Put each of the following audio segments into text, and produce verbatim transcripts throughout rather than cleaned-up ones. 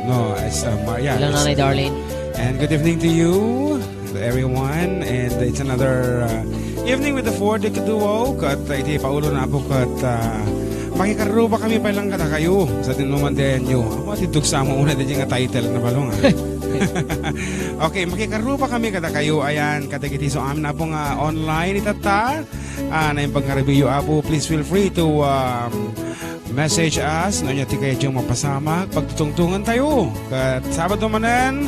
No, it's, uh, Mar-, yeah, Hello, it's Nanay Darlene. And good evening to you, to everyone. And it's another, uh, evening with the Four Dick Duo. Ket, uh, iti paulona, Apo, ket, uh, makikarruba kami pay lang kadakayo. Sa tinumandeenyo. Amo, ti dugsa mo una di nga title na balong, ah. Okay, makikarruba kami kadakayo. Ayan, kadagiti so amin, Apo, nga online itatta. Ah, naimbag nga rabiyo, Apo, please feel free to, um, message us no ania ti kayatyo mapasamak. Pagtutungtungan tayo. Ket Sabado manen,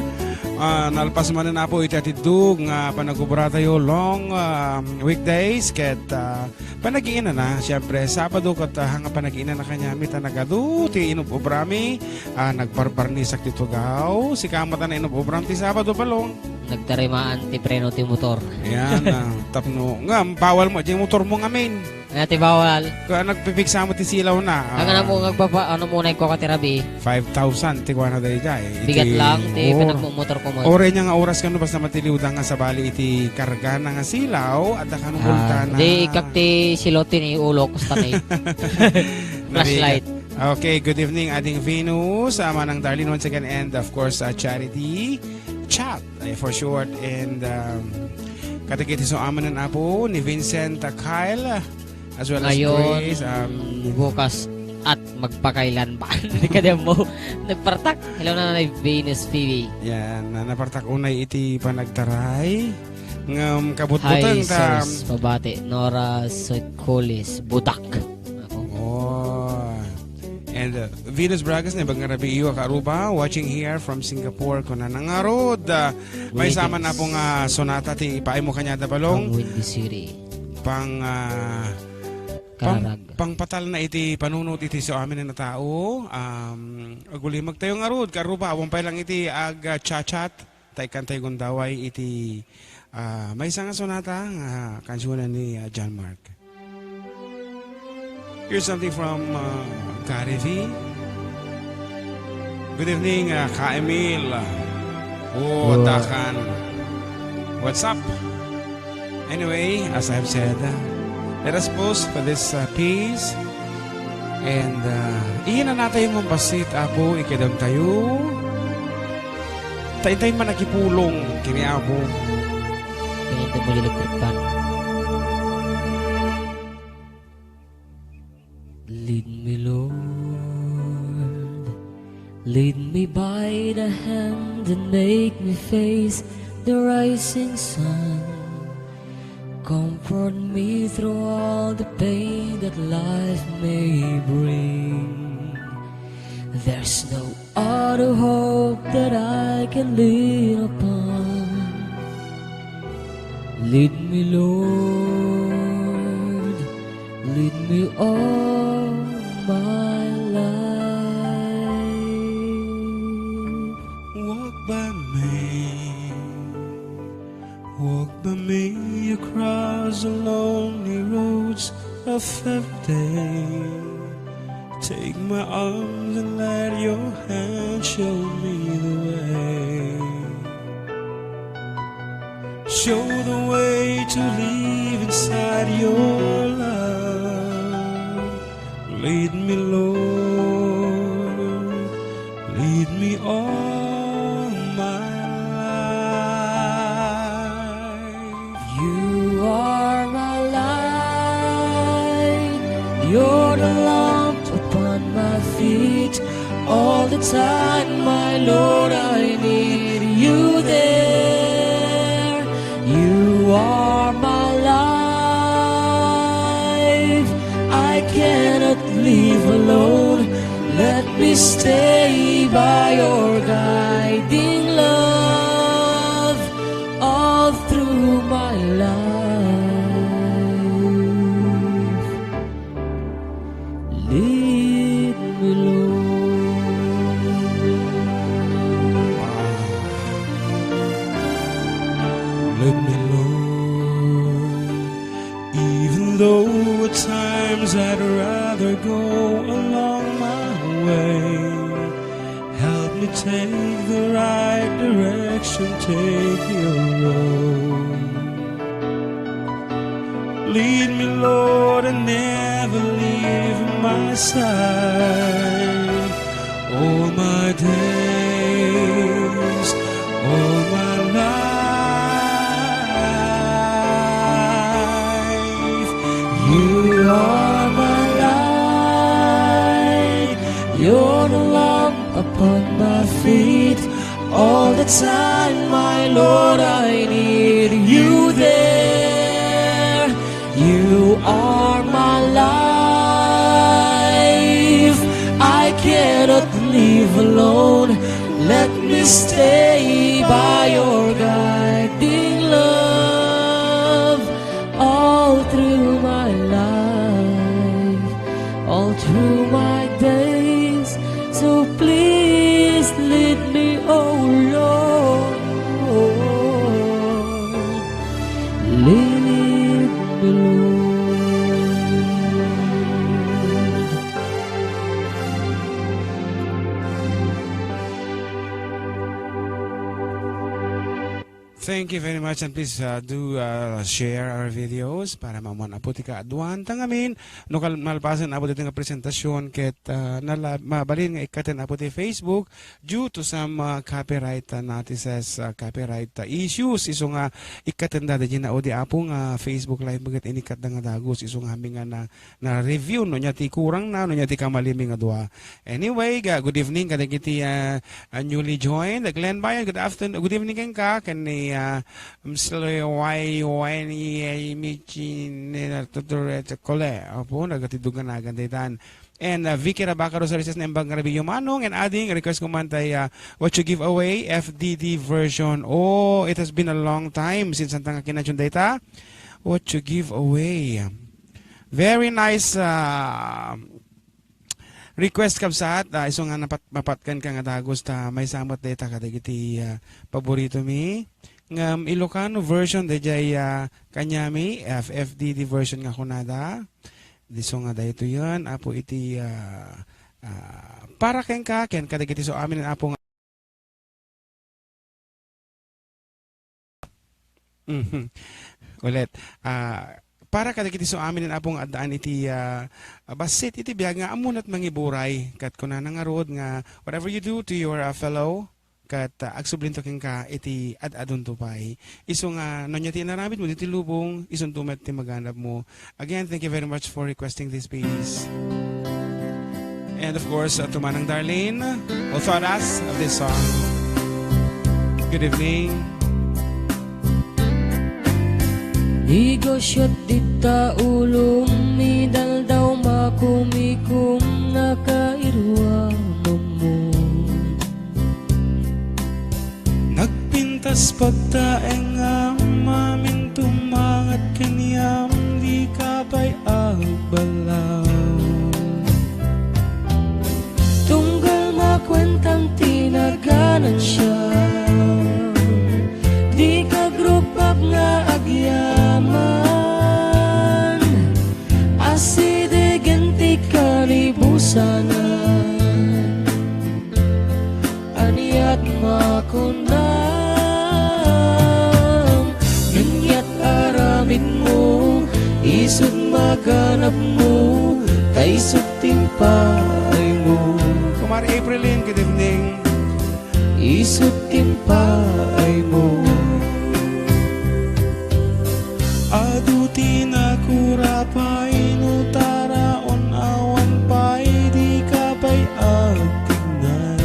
ah, nalpas manen, Apo, iti atiddog nga panagobratayo long, ah, weekdays. Ket, ah, panagiinana, siempre, Sabado ket, ah, nga panagiinana kaniami ta nagadu ti inub-ubrami, ah, nagbarbarnisak ti tugaw. Sika met a nainub-ubram ti Sabado, balong. Nagtarimaan ti preno ti motor. Yan, ah, tapno. Nga, bawal mo, di motor mo ngamin. Nga ti bawal. Kaya nagpipiksa mo ti silaw na. Ang Ah, anak mo, nagpapa-, ano muna yung kuka ti rabi? Five thousand ti kuana daydiay. Bigat Iti lang, ti or-, pinagmumotor ko mo. Oray niya nga oras kano basta matiliw da nga sabali iti karga na nga silaw, at kano Ah, multa na. Di ikak ti silot ti ni ulo, kusta ni. Flashlight. Narigat. Okay, good evening, Ading Venus, ah, Manang Darlene once again, and of course, ah, Charity Chat, eh, for short, and, um, kadagiti so amanen, Apo, ni Vincent, ah, Kyle, as well as Ngayon, Grace, um, bukas at magpakailan pa. Hindi ka din mo nagpartak. Hello, Nanay Venus P V. Yan, na napartak unay iti panagtaray. Ngem kabutbuteng Hi, ta sirs, pabati. Nora Socolis, Budak. Ako. Oh. And, uh, Venus Bragas, naimbag nga rabii, Aruba, watching here from Singapore, kuna na ngarud, uh, may Greetings. Sama na po nga sonata ti ipaay mo kaniada, Balong. From Windy City. Pang, ah, pang-, Kararag. Pangpatalna iti panunot iti so amin a tao. Um, agulimag tayo ngarud, Karuba, awan pay lang iti ag, ah, chat-chat. Ta ikkan tayo gundaway iti, ah, maysa nga sonata nga kansionan ni, ah, John Mark. Here's something from, uh, Gary V. Good evening, uh, Ka Emil. Oh, Wow. Dakan. What's up? Anyway, as I've said, uh, let us pause for this, uh, piece. And, uh, iyan na tayo mong basit, Apo, ikadam tayo. Tayo tayo manakipulong, kini Apo. Kaya ito mo electric fan. Lead me, Lord. Lead me by the hand and make me face the rising sun. Comfort me through all the pain that life may bring. There's no other hope that I can lean upon. Lead me, Lord, lead me all my life. Walk by me, walk by me across the lonely roads of every day. Take my arms and let your hand show me the way. Show the way to live inside your love. Lead me, Lord, lead me all my life. You are my light, you're the lamp upon my feet. All the time, my Lord, I need you there. You are my life, I cannot live alone. Let me stay by your guiding love all through my life. Lead me, Lord. Lead me, Lord. Even though at times I'd rather go along my way, help me take the right direction, take your road. Lead me, Lord, and never leave my side. All my days feet. All the time, my Lord, I need you there. You are my life. I cannot live alone. Let me stay by your guiding love all through my life, all through my days. So please lead me, oh Lord. Lead me, Lord. Thank you very much, and please, uh, do, uh, share our videos para maammoan, Apo, ti kaaduan ta ngamin. No kal-, malpasen, Apo, ditoy nga presentasyon ket, uh, nala-, mabalin nga ikkaten, Apo, ti Facebook due to some, uh, copyright, uh, notices, uh, copyright, uh, issues. Isu nga ikkaten daydiay nga audio, Apo, nga Facebook Live ket inikkatda nga dagus. Isu nga amin nga na na-review, no ania ti kurangna, no ania ti kamalimi nga dua. Anyway, ga-, good evening kadagiti, ah, ah, newly joined. Glenn Bayan, good afternoon, good evening kenka, ken ni, ah, Mister Y Y N E A Michi, ni Arturo Kole. Apo, nagatidugan na agad ditan. And, ah, Vicky Rabaca Rosales, naimbag nga Rabio Manong, and adding, request ko man tay, ah, What You Give Away, F D D version. Oh, it has been a long time since anta nga kinansion dayta. What You Give Away. Very nice, ah, request, kabsat. Ah, isu nga napat-, mapatkanka nga dagus ta maysa met dayta kadagiti, ah, paboritomi. Ngem Ilocano version daydiay, ah, kaniami, F F D D version nga kunada. Isu nga daytoyen, Apo, iti, ah, ah, para kenka, ken kadagiti suamin, Apo, nga Mhm. Ulit, ah, para kadagiti suamin, Apo, nga addaan iti, ah, bassit iti biag nga ammona met mangiburay, ket kunana ngarud nga, "Whatever you do to your, ah, fellow," ket, ah, agsublinto kenka iti ad-adunto pay. Isu nga, no ania ti inaramidmo ditoy lubong, isunto met ti maganabmo. Again, thank you very much for requesting this piece. And of course, uh, to Manang Darlene, who taught us of this song. Good evening. Igusyo dita ulom, idaldaw makumikom, nakairuamamon. Nagpintas pagtaengam, amin tumangat kaniam, dika pay agballaw. Tunggal makuentam ti naganansiam, dika agrupap nga agyaman. Asidegen ti kalibusanan. Aniat makunam, aniat aramidmo, isut maganabmo, ta isut ti impaaymo. Kumare Aprilyn, good evening. Isut ti impaaymo. Adu ti nakurapay no taraon awan pay, dika pay agtignay.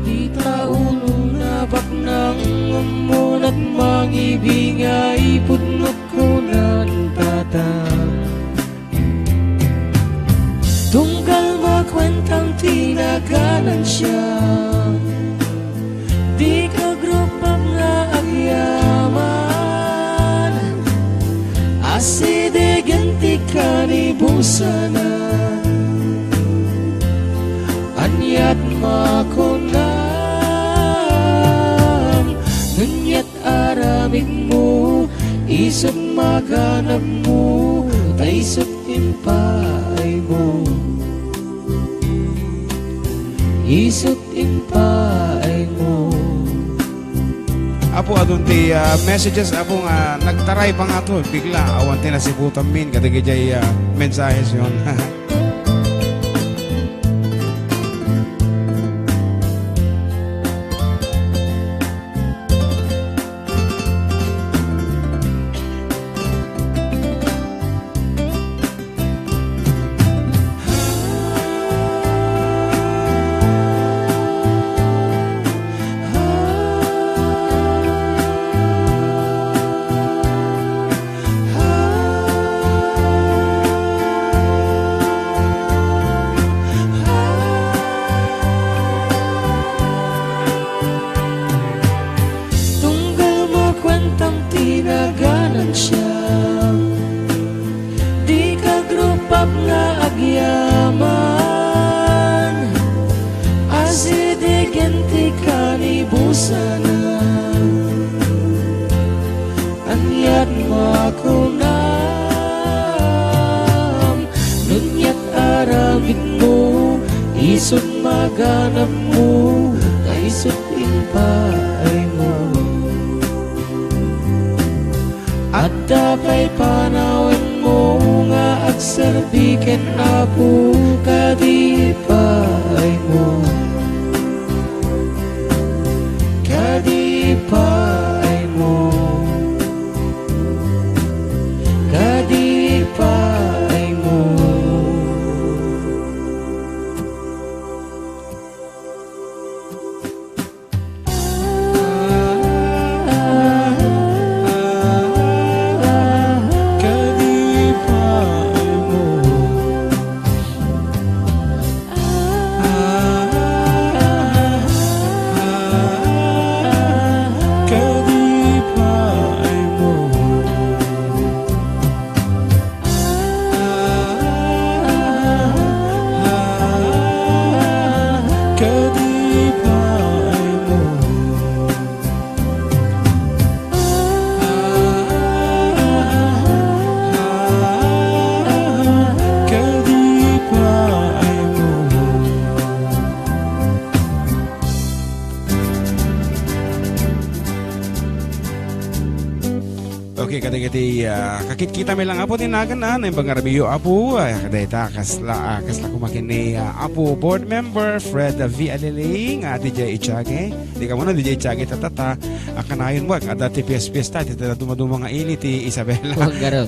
Dita ulom nabaknang, ammonak mangibingay, pudnot kunan tatang. Tunggal makuentam ti naganansiam, dika agrupap nga agyaman. Asidegen ti kalibusanan. Aniat makunam, aniat aramidmo, isut maganabmo, ta isut impaaymo. Isut impaaymo. Apo, adun ti, ah, messages, Apo, nga nagtaray pa nga to, bigla, awan ti nasiputan min, kadagiti, ah, mensahes yon. Sana aniat makunam, nuniat aramidmo, isut' maganabmo, ta isut' impaaymo. Adda pay panawenmo nga agserbi ken Apo kadi impaaymo. Kadi impaaymo. Kadi impaaymo. Okay, kadagiti, ah, kakitkita mi lang, Apo, ti nagan, ah, naimbag nga ramiyo, Apo, ah, kadayta, kasla, ah, kasla kumakin ni, ah, Apo Board Member Fred V. Alili, nga D J Itiage. Di ka muna, D J Itiage, tatata, ah, kanayon mo, adda ti pies-piesta, ti dumaduma nga ili, ti Isabela.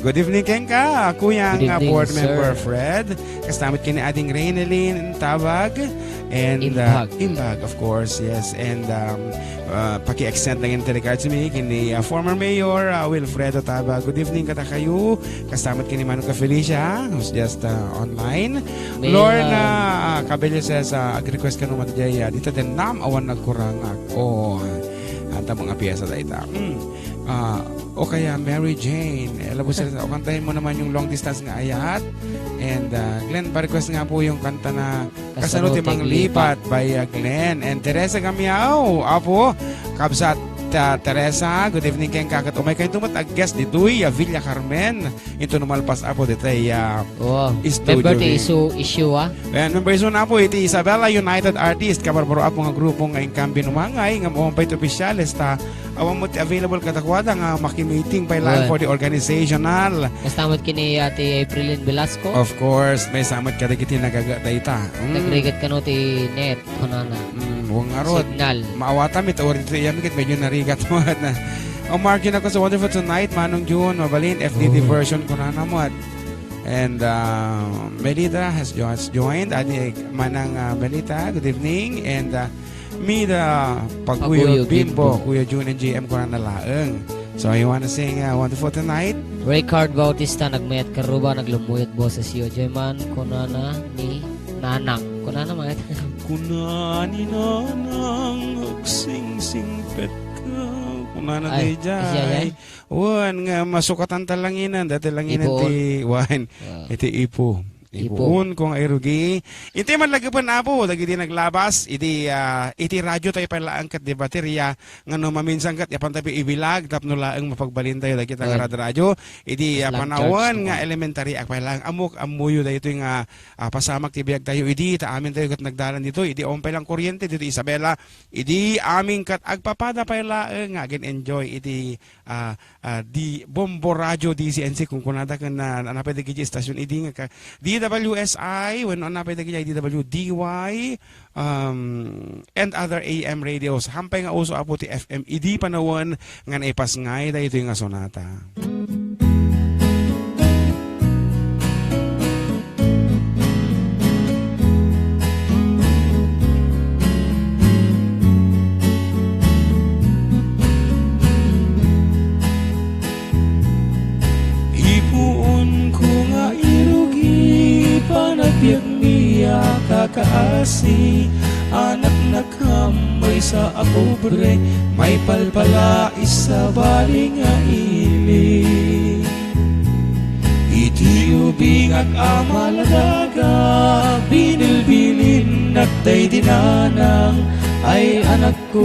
Good evening, kenka, Kuya, Good nga evening, Board sir. Member Fred. Kastamit kini Ading Reynelyn Tabag. And, uh, Imbag. Imbag, of course, yes. And, um, uh, paki-extend lang ti regards mi kini, uh, former Mayor, uh, Wilfredo Tabag. Good evening kadakayo. Kastamit kini Manong ka Felicia, who's just, uh, online. Mayor, Lorna, uh, uh, Cabello says, uh, ag-request kano man diay, uh, dita den nam awan nagkurangak. Oh, uh, anta mga piyesa dayta. Mm. Uh, o kaya Mary Jane, eh, labos sa, o kantahin mo naman yung Long Distance nga Ayat. And, uh, Glenn, pa-request nga po yung kanta na Kasano ti Manglipat by, uh, Glenn and Teresa Gamiao. Apo, kabsat, uh, Teresa, good evening kenka. Ket umay kayto met a-guest ditoy, uh, Villa Carmen. Into no malpas, Apo, ditoy, uh, Wow. Studio Member ti B. Isu, Isu, ah. Ayan, member isu na po iti Isabela United Artist, kabarbaro, Apo, nga grupo nga inkam binumangay, nga maupay ti opisyales, ta awan mo ti available kadakuada nga makimiting pay lang Well, for the organizational. Kastamot kini Ate Aprilyn Velasco. Of course, may samot kadagiti nagaga dayta. Mm. Nagrigat kano ti net, kunana. Mm, wen ngarud. Signal. Maawatan mi, ta uri dito iyam ket medyo narigat mo na. Oh, Mark, you know, so wonderful tonight, Manong June, mabalin, F D D Uy. Version, kunana mo, at, and, uh, Melita has jo-, has joined. Adi, Manang, uh, Melita, good evening. And, uh, Mida, Paguyod, Paguyod, Bimbo, Bimbo. Kuya June and J M, kunana laeng. So, you wanna sing, uh, Wonderful Tonight? Raycard Bautista, nagmayat karuba, naglumuyot boses yo. Joy man, kunana ni Nanang. Kunana, mayat. Kuna ni Nanang, agsingsingpet ka. Kunana Ay, di jay. Siya yan? Wen, nga masukatan ta langinan, dati langinan Ipuon. Ti, wen, Ah. Iti Ipu. Ipu. Ipuon ko nga irugi. Iti man lagipen, Apo, dagiti naglabas, iti, ah, iti radio tayo pay laeng ket di baterya, nga no maminsan ket, apan tayo ibilag, tapno laeng mapagbalin tayo, dagiti Ay. Nga rad-, radio, iti, ah, Lang panawen charge, nga no? Elementary, ak pay laeng, ammok, ammoyo, daytoy nga, ah, pasamak ti biag tayo, idi, ta amin tayo ket nagdalan dito, idi, awan pay lang kuryente, dito, Isabela, idi, amin ket agpapada pay laeng, nga agin-enjoy, iti, ah, ah, di Bombo Radio D C N C, kunkunada ken, ah, anapay dagiti istasyon idi nga ka-, D W S I, wenno anapay dagiti D W D Y, um, and other A M radios. Hampay nga uso, Apo, ti F M idi panawen nga naipasngay daytoy nga sonata. Ipuon ko nga irugi panagbiagmi a kakaasi, anaknak Ngem maysa a pobre, maipalpalais a bali nga ili. Iti ubingak a maladaga, binilbilinnak daydi nanang, Ay anakko,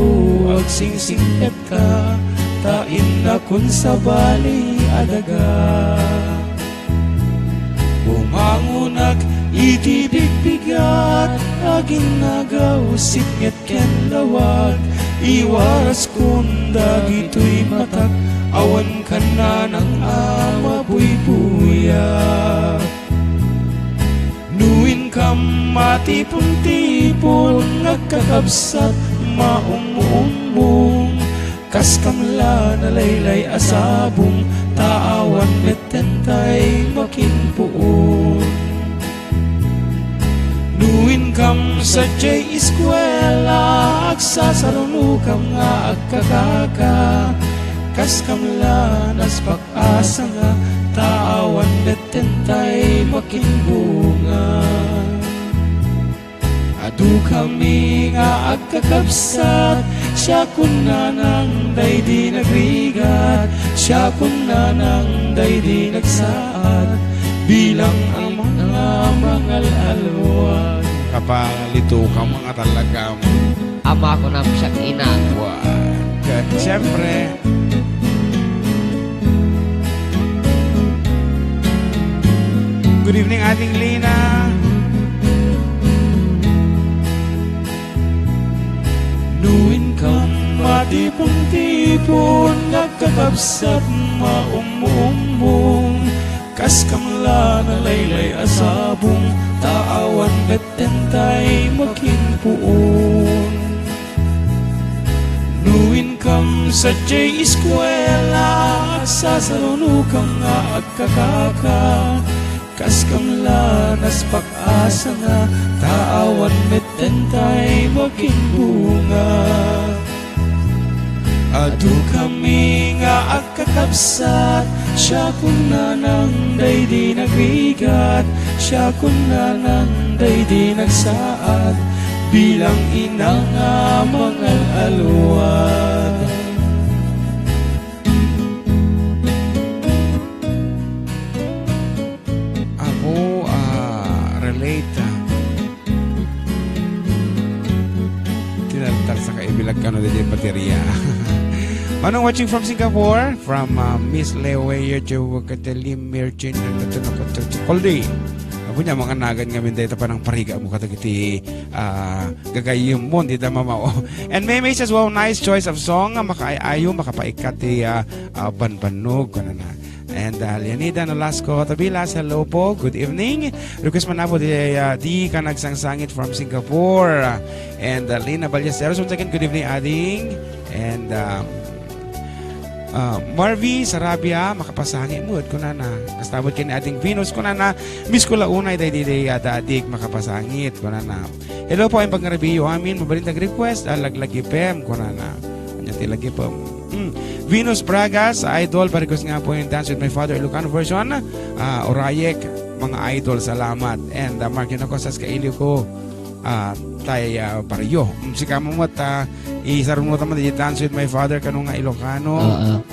agsingsingpetka, ta innakon sabali a daga. Bumangonak iti bigbigat, aginnagaw, sipnget ken lawag, iwaraskon dagitoy matak, awan kannanang a mabuybuyak. No inkam matipon-tipon, agkakabsat, maummuummong, kaskam la nalaylay a sabong, ta awan metten tay makinpuon. No inkam sadiay eskuela, agsasarunokam nga agkakaka, kaskam la naspak a sanga, ta awan metten tay makinbunga. Adu kami nga agkakabsat, siakon nanang daydi nagrigat, siakon nanang daydi nagsaad, bilang amang nga mangal-alwag. Kapalito ka mga talaga. Ama ko na siya ina. Wa. Ka-, siyempre. Good evening, Ading Lina. No inkam matipon-tipon, agkakabsat, maummuummong, kaskam la nalaylay a sabong, ta awan metten tay makinpuon. No inkam sadiay eskuela, agsasarunokam nga agkakaka, kaskam la naspak a sanga, ta awan metten tay makinbunga. Adu kami nga agkakabsat, siakon nanang daydi nagrigat, siakon nanang daydi nagsaad, bilang ina nga mangal-alwad. Apo, ah, relate, ah. Tinaltal sa kaibilag kano daydiay bateria. Manong watching from Singapore, from, ah, Miss Lewe, Yejo, Katelim, Mirchin, Koldi. Apo niya, mga nagan ngamin dayta panang pariga mo kadagiti, ah, gagayyem mo, di da mamao. And Maymay says, "Wow, nice choice of song. Makaay-ayo, makapaikkat ti, ah, ah, banbannog," kunana. And, uh, Leonida Nolasco Tabilas, hello po, good evening. Request man po di, uh, di ka nagsangsangit from Singapore. And, uh, Lina Ballesteros, once again, good evening, Ading. And, um, uh, Marvy Sarabia, makapasangit mo, kunana. Kastabot ken ni Ading Venus, kunana, miss ko la unay, day, day, day, ada, adik, makapasangit, kunana. Hello po, ang pagngarabiyo amin, mabalin tag request, ah, Laglagipem, kunana. Anya ti Lagipem? Hmm. Venus Bragas, idol, pa-request nga po yung Dance with My Father, Ilocano version. Ah, Orayek, mga idol, salamat. And, ah, Mark Yunacosas, kailiw ko, ah, tay, ah, baryo. Hmm, sika mo mo, ta, isarunod naman, di Dance with My Father, kano nga Ilocano. Oo.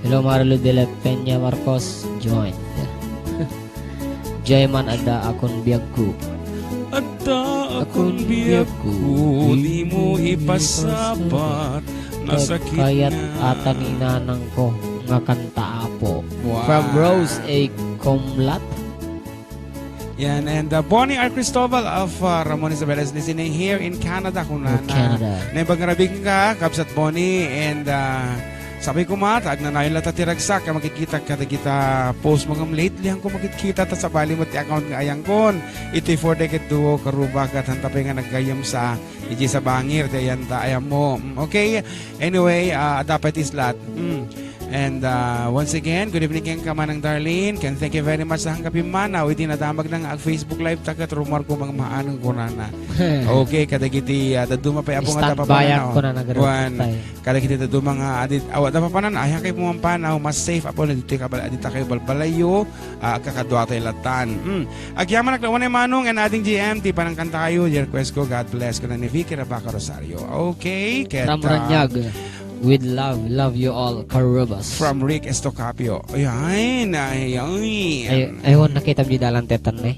Hello, Marilu de la Peña Marcos, join. Jayman adda akon biagko. Adda akon biagko, di mo ipasapat, nasakit kayat nga. Ata ni nanang ko nga kanta, apo. Wow. From Rose A. Comlat. Yan, and, uh, Bonnie R. Cristobal of, uh, Ramon Isabel is listening here in Canada, kunana. Oh, Canada. Naimbag nga rabii ka, Kabsat Bonnie, and, uh, Sapay koma, ta agnanayon latta ti ragsak a makikita kadagita post mo ngem lately, haanko makikita ta sabali met ti account nga ayangkon. Iti four decade duo, karuba, ket haanta pay nga naggayyem sa, iti sa bangir, ti ayanta, ayam mo. Mm, okay. Anyway, ah, adda pay ti islat. Mm. And, ah, once again, good evening kenka, Manang Darlene, ken thank you very much sa haanka pimmanaw iti nadamagna nga ag-Facebook Live ta ket rummuarko mangmaaneng kunana. Okay, kadagiti, ah, dadduma pay, apo, nga adda papananaw. Standby-ak kunana, group. Wen, tay. Kadagiti dadduma nga adi, awan adda papananaw, ay, haankayo pumampanaw, mas safe, apo, no ditoy kabal-, dita kayo balbalayyo, ah, agkakaduatay lattan. Mm. Agyamanak laeng, Manong and Ading G M, ti panangkantayo, ti request ko, God bless, kuna ni Vicky Rabaca Rosario. Okay, ket, from, ah, Ranyag, with love, love you all, Karubas. From Rick Estocapio. Ay, ay, ay, ay. Ay, ay, wen, nakita mi dalan tetan, eh.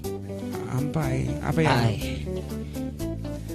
Ampay. Apay, ah. Ay.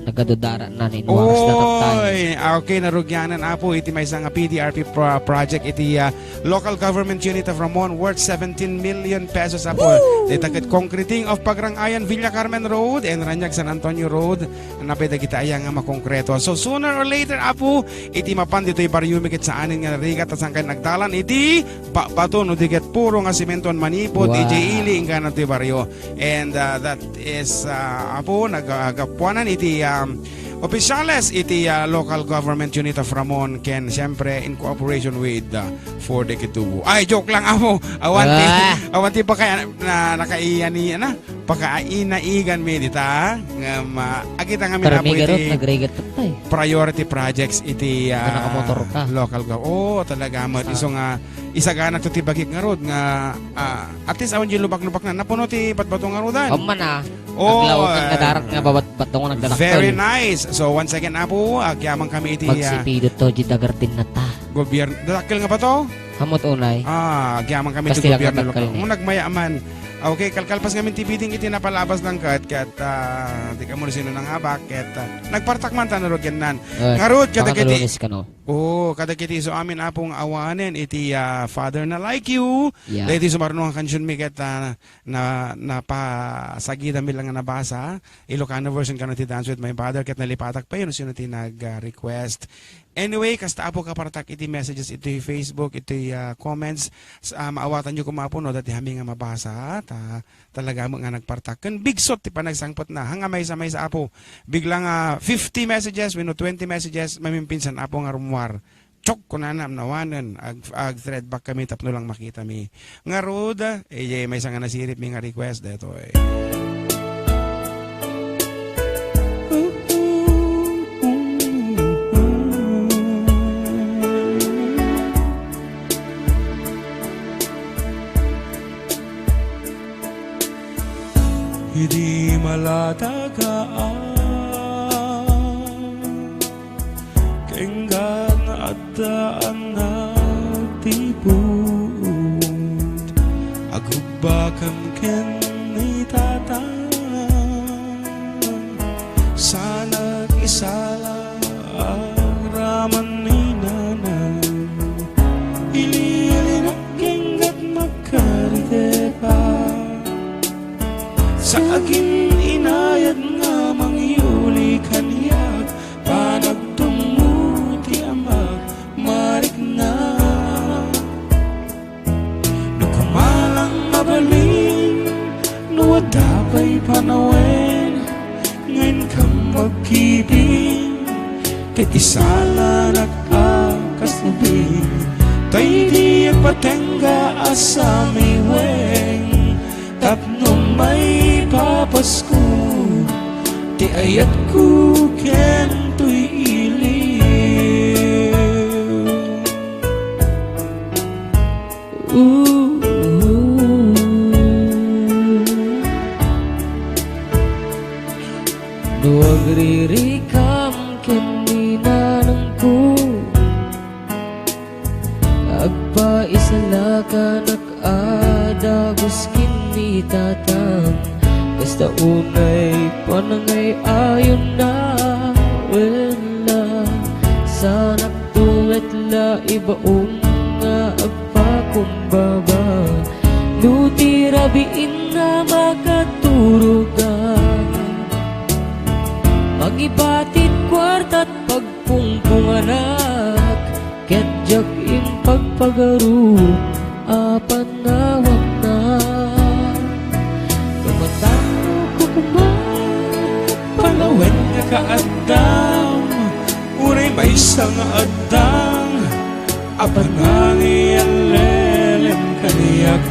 Nagadudaran na ni Nuaras na tattay. Oy, ah, okay, narugianan, Apo, iti maysa nga P D R P pro-, project iti, ah, local government unit of Ramon worth seventeen million pesos, Apo. Woo! Dayta ket concreting of Pagrangayan Villa Carmen Road and Raniag San Antonio Road, napay dagiti aya nga makongkreto. So, sooner or later, Apo, iti mapan ditoy bariomi ket saanen nga narigat, ta saan kay nagdalan iti ba-, bato no di ket puro nga semento a manipod, Wow. D J Ili, inggana toy bario. And, uh, that is, uh, Apo, nag-, uh, gapuanan iti, um, opisyales iti, uh, local government unit of Ramon ken, siyempre, in cooperation with, uh, Four Decade Tubo. Ay, joke lang, Apo. Awan ti, Ah. awan ti paka-, na, nakaiyani, na, pakainaigan mi dita. Ngem, uh, agita ngamin, Apo, Permi garud, iti nagrigat tattay. Priority projects iti, uh, Nakamotor ka. Local gov-, oo, talaga, met. Sa Isu nga, isagana to ti bagik ngarud nga, ah, at least awan di lubak-lubak na. Napuno ti batbato ngarudan. Awan man, ah. Oh, Aglaw nga ah, darak nga babat-, bato nga nagdadakkel. Very nice. So, once again, Apo, agyaman kami iti, ah, Magsipidot to, di dagartin na ta. Gobyerno. Dadakkel nga bato? Hamot unay. Ah, agyaman kami iti Kastilan gobyerno nga dakkel lokal. Ni. Kung nagmaya man. Okay, kalkalpas ngamin ti bidding iti napalabas lang ket, ket, ah, di kamo sino nangabak, ket, ah, nagpartak man ta narugiannan. Eh, Ngarud, kadagiti, Lunes kano. Oo, kadagiti isu amin, Apo, nga awanen iti, ah, Father na Like You. Yeah. Dagiti sumarno nga kansion mi ket, ah, na, napasagida mi lang nga nabasa. Ilocano version kano ti Dance with My Father ket nalipatak pay no sino ti nag, ah, request. Anyway, kasta, Apo, kapartak iti messages, iti Facebook, iti, ah, comments, s-, ah, maawatanyo koma, Apo, no, dati amin nga mabasa, ta talaga met nga nagpartak. Ken bigsot ti panagsangpetna. Haan nga maysa-maysa, Apo. Bigla nga fifty messages, wenno twenty messages, mamimpinsan, Apo, nga rummuar. Chok, kunana, amnawanen, ag-, ag-thread back kami tapno lang makitami. Ngarud, eh, maysa nga nasiripmi nga request daytoy. Idi malatagaan, kenggan adda a nagtibuod. Agubbakam ken ni Tatang, sanak isala agraman ni Nanang. Ililinak kenggat magkaritepa. Sa agin-inayat nga mangyuli kaniak, panagtungmo ti amak marikna. No kamalang mabalin, no adda pay panawen, nga inkam magkibin, ket isalanak a kas ubing, ta idi agpatengga a samiweng, tapno maipapasko ti ayatko ken toy iliw. Ooh. No agririkam ken ni nanangko, agpaisalakanak a dagus ken ni tatang, kasta unay panangay-ayonna. Wen la, sanak to met la ibaon nga agpakumbaba. No ti rabiin nga makaturogan, mangibatit kuartat pagpungpunganak, ket diak impagpagaru a panawagna. Kamatano ko koma, panawen nga kaaddam, uray maysa nga addang a panangiallelem kaniak.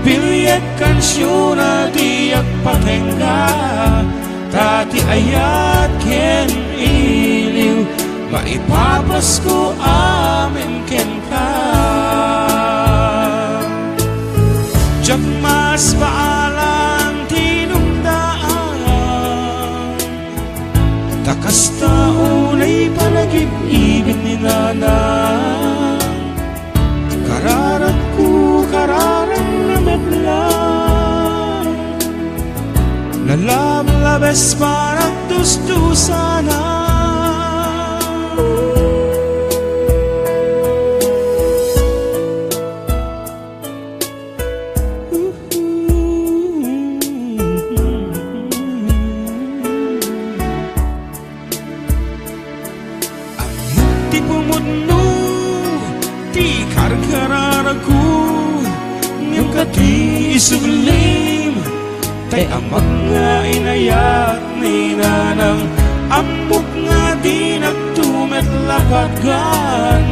Piliek kansiona ti agpatengga, ta ti ayat ken iliw maipapasko amin kenka. Diak masbaalan ti inumdaan, ta kasta unay panagib-ibin ni nanang. Kararatko, kararan nga mebla, nalablabes, parang tustusana Pumudno ti karkararagko, ngem kadi isublim, tay amak nga inayat ni nanang. Ammok nga dinakto met lapatgan,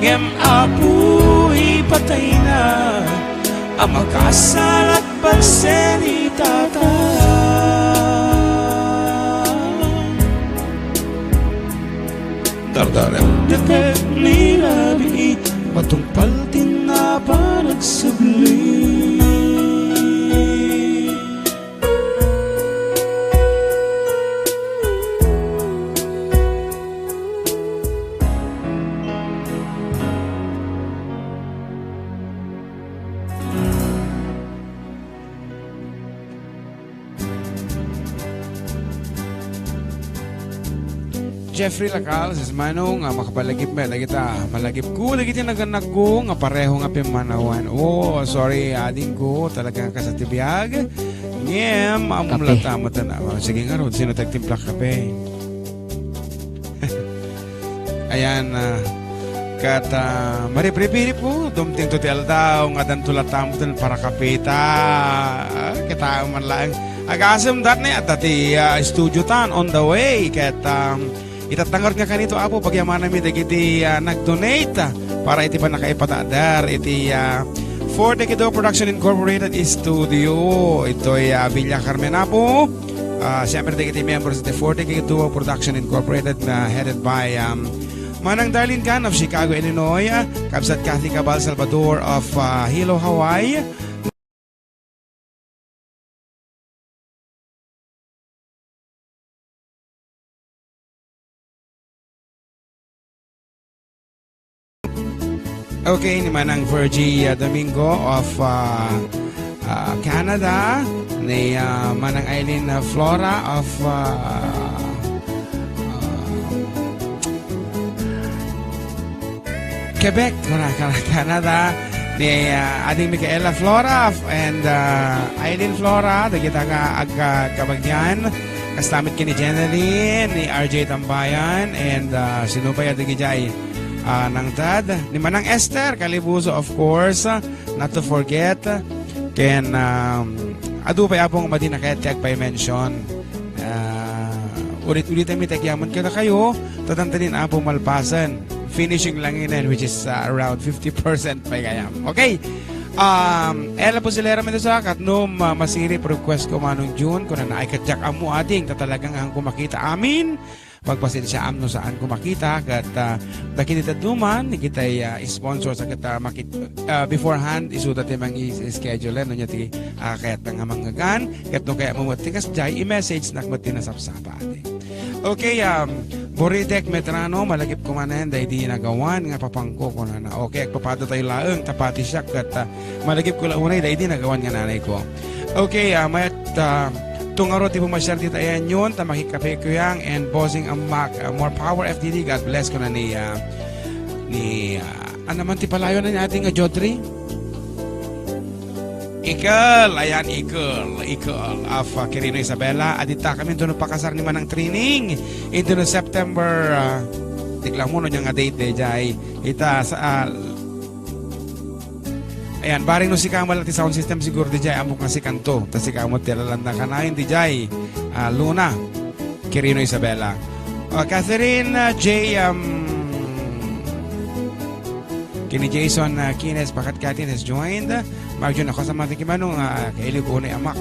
ngem Apo, ipatayna a makasalat panse ni Tata. Dardarek deke ni rabii, matungpal ti napan agsubli. Jeffrey Lacal, says, Manong, ah, makapalagip met dagita. Malagipko dagiti naganakko nga pareho nga pimmanawan. Oh, sorry, adingko, talaga nga kasta ti biag. Ngem, ammom latta met na. Ah, sige ngarud, sino ti agtimplak kape? Ayan, ah, ket, ah, maripripirip ko, dumtengto ti aldaw, nga addanto latta met ti parakapeta. Ah, kitaem man laeng. Agasem dat ni, adda ti, ah, studio tan on the way. Ket, um, itatta ngarud nga kanito, Apo, pagyamananmi dagiti, ah, nag-donate, ah, para iti pannakaipataader iti, ah, For the Kido Production Incorporated Studio. Itoy, ah, Villa Carmen, Apo. Ah, siyempre, dagiti members of the For the Kido Production Incorporated na headed by, um, Manang Darlene Gan of Chicago, Illinois, ah, Kabsat Kathy Cabal Salvador of, ah, Hilo, Hawaii. Okay, ni Manang Virgie, uh, Domingo of, uh, uh, Canada, ni, uh, Manang Eileen, uh, Flora of, uh, uh, Quebec, Canada, ni, uh, Ading Micaela Flora, and, uh, Eileen Flora, dagita nga agkabagian, kasta met ken ni Jeneline, ni R J Tambayan, and, uh, sino pay a dagidiay, uh, nangted, ni Manang Esther Calibuso, of course, uh, not to forget, ken, um, adu pay, Apo, nga madi na kayat ti agpay-mention. Ah, ulit-ulitan mi ti agyaman kadakayo, ta dandanin, Apo, malpasen. Finishing lang inen, which is, ah, around fifty percent pay gayam. Okay. Um, Ella Fusilera Mendoza, ket no, ah, masirib request ko, Manong June, kunana, ay, ket diak ammo, ading, ta talagang haanko makita amin. Pagpasensiaam no saanko makita, ket, ah, dagiti dadduma, dagiti, ah, sponsors, ket, ah, makit-, ah, beforehand, isuda ti mangi-schedule, no, nia ti, ah, kayatna nga mangngeggan, ket no kayatmo met ti kasdiay, i-message nak met ti nasapsapa, adi. Okay, um, Boridek Medrano, malagipko manen, daydi nagawan nga papangko, kunana. Okay, agpapado tayo laeng, ta pati siak, ket, ah, malagipko la unay, daydi nagawan nga nanayko. Okay, ah, mayat, ah, tungarud ti pumasiar dita ayanyon, ta makikape kuyang and Bossing Amak, ah, more power F D D, God bless, kuna ni, ah, ni, ah, ano man ti palayo na ni ate nga Jodri? Ikel, ayan, Ikel, Ikel of, ah, Quirino Isabela, adita kami ito no pakasar ni Manang Training, ito no September, ah, tikla mo no niya nga date, eh, jay, ita, sa, ah, Ayan, bareng no sika met ti sound system, siguro, D J, ammok nga sikanto. Ta sika met ti alalanna kanayon, D J, ah, Luna, Quirino Isabela. Ah, Catherine, ah, J, um, kini Jason, ah, Kines, Bakat Katin has joined. Marjo na ko sa mga kimano nga, ah, kailig unay amak.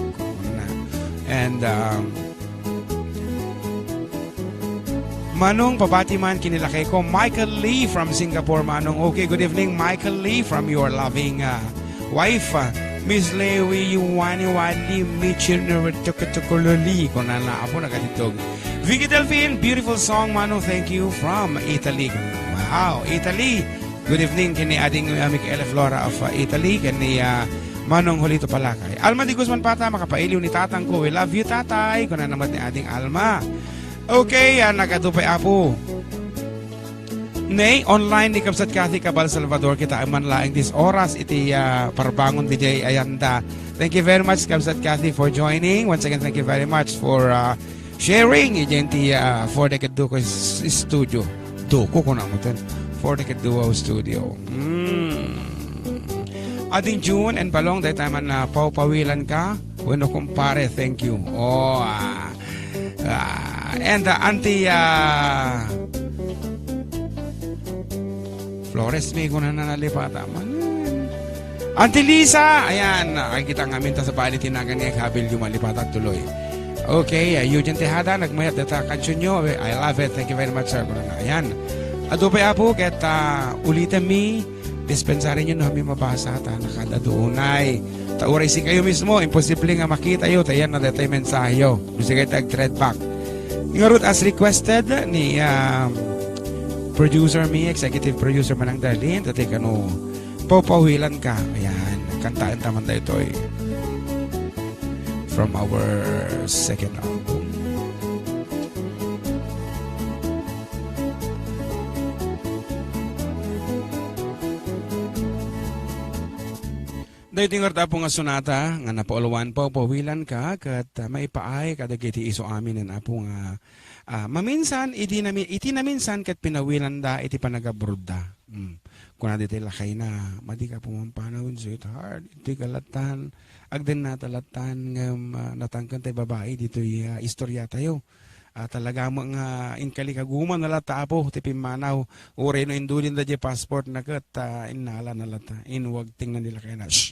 And, um, Manong, pabati man kini lakay ko, Michael Lee from Singapore, Manong. Okay, good evening, Michael Lee, from your loving, uh, wife, uh, Miss Lewi Yuwani Wali Michin Tukutukululi, kunana, Apo, nagatitog. Vicky Delfin, beautiful song, Manong, thank you, from Italy. Wow, Italy. Good evening, kini Ading, uh, Michaela Flora of, uh, Italy, kini, uh, Manong Julito Palakay. Alma de Guzman Pata, makapailiw ni tatangko. We love you, tatay. Kuna naman ni Ading Alma. Okay, ah, nagadu pay, Apo. Nay, online ni Kabsat Kathy Cabal Salvador, kita man laeng this oras iti, ah, parbangon D J Ayanda. Thank you very much, Kabsat Kathy, for joining. Once again, thank you very much for, ah, sharing idiay ti, ah, For the Kido Studio. Duko, kuna mo ten. For the Kaduaw Studio. Hmm. Ading June and Balong, dayta man na pawpawilan ka. Bueno, kumpare, thank you. Oh, ah, ah, and, ah, Auntie, ah, Flores, may kuna na nalipata man. Auntie Lisa, ayan, ay kita ngamin ta sa bali tinagan nga aghabil yung malipata tuloy. Okay, uh, Eugene Tejada, nagmayat data kansion nyo. I love it. Thank you very much, sir. Ayan. Adu pay, Apo, ket, ah, ulitan mi, dispensary nyo no mi mabasa, ta nakadadunay. Ta uray si kayo mismo, imposible nga makita yo, ta yan na detoy mensahe yo. Gusto kayo tag-thread back. Ngarud as requested ni, um, producer mi, executive producer Manang Darlene, dati kano Pawpawilan ka. Ayan, kantaen ta man daytoy. From our second album. Daytoy ngarud, Apo, nga sonata nga napauluan, Pawpawilan ka, ket, ah, maipaay kadagiti isu amin, Apo, nga, ah, maminsan, idi nami-, iti naminsan ket pinawilanda iti panagabrodda. Mm. Kuna ditoy lakayna, "Madi ka pumampanawen, sweetheart. Iti ka latan, agdennata latan ngem, ah, natangken tay babai ditoy, ah, istorya tayo. Ah, talaga mo nga inkalikaguman na latta, Apo, ti pimmanaw. Uray no indulin da di passport na ket, ah, innala na latta." Inwagting na nila kayna. Shh!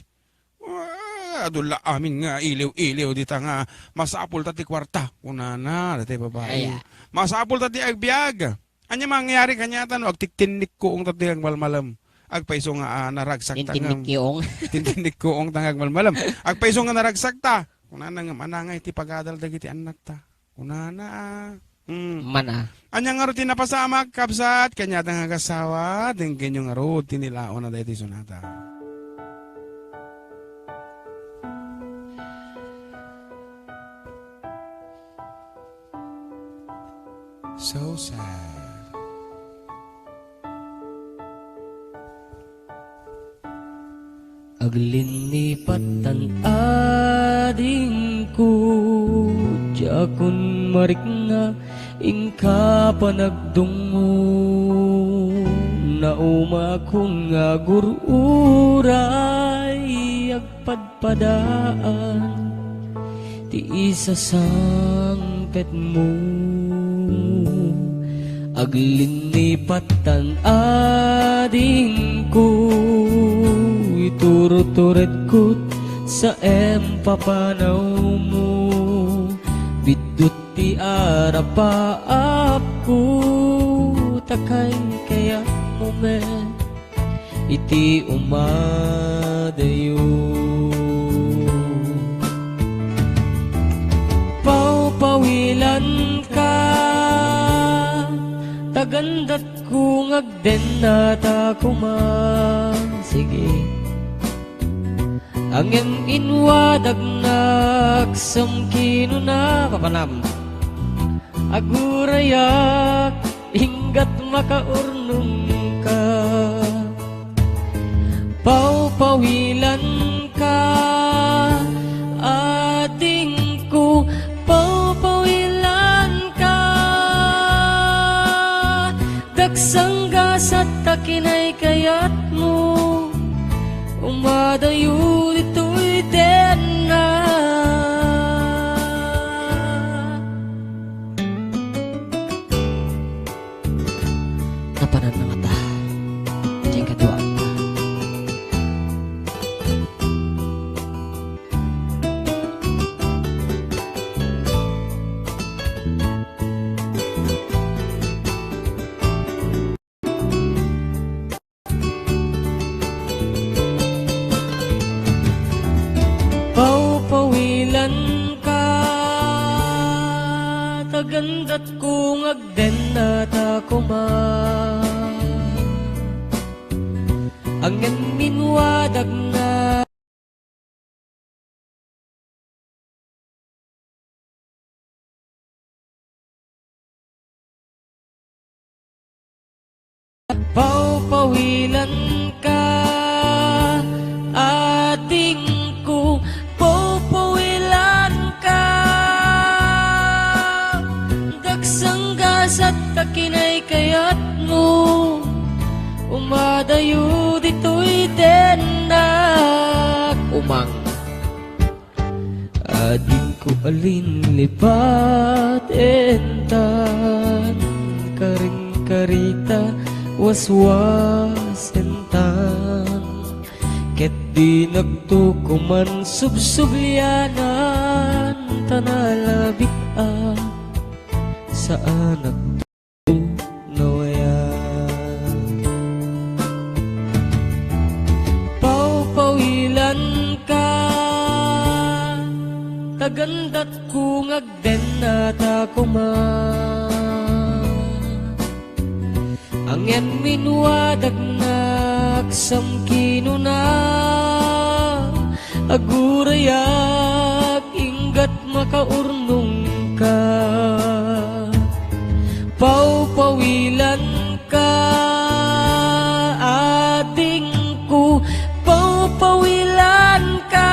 Ah, adu la amin nga iliw-iliw dita nga masapul ta ti kuarta. Kunana, dati babai. Ay, ah. Masapul ta ti agbiag. Ania mangyari kaniata no agtiktinnikkuong ta ti agmalmalem? Agpayso nga, ah, naragsak ta ngem. Tintinnikkuong. Tintinnikkuong ta nga agmalmalem. Agpayso nga naragsak ta. Kunana ngem, anangay ti pagadal dagiti annakta. Kunana, ah. Hmm. Mana. Ania ngarud ti napasamak, kabsat, kaniata nga agasawa, denggenyo ngarud ti nilaona daytoy sonata. So sad. Aglinnipat tan adingko, diakon marikna, inka panagdungngo. Naumakon nga agur-uray agpadpadaan ti isasangpetmo. Aglinnipat tan adingko, ituruturedkot sa impapanawmo. Biddut ti arapaapko, ta kaykayatmo met iti umadayo. Pawpawilanka, tagandatko nga agdennata koma. Sige. Ngem inwadagnak, sam kinuna, papanam. Agurayak, inggat makaurnongka. Pawpawilanka, adingko, pawpawilanka. Dagsanggasat ta kinaykayatmo, umadayo ditoy denna. Napanan na ngata ti kaduakta. Pawpawilanka, tagandatko nga agdennata koma. Ngem inwadagnak. Pawpawilanka, adingko, pawpawilanka. Dagsanggasat ta kinaykayat No, umadayo ditoy dennak. Umang. Adingko a linlipat intan, karing-karita waswasentan. Ket dinakto koman subsublianan, ta nalabit a saanak no aya. Pawpawilanka, tagandatko nga agdennata koma. Ngem inwadagnak sam kinuna, agurayak inggat makaurnongka. Pawpawilanka, adingko, pawpawilanka.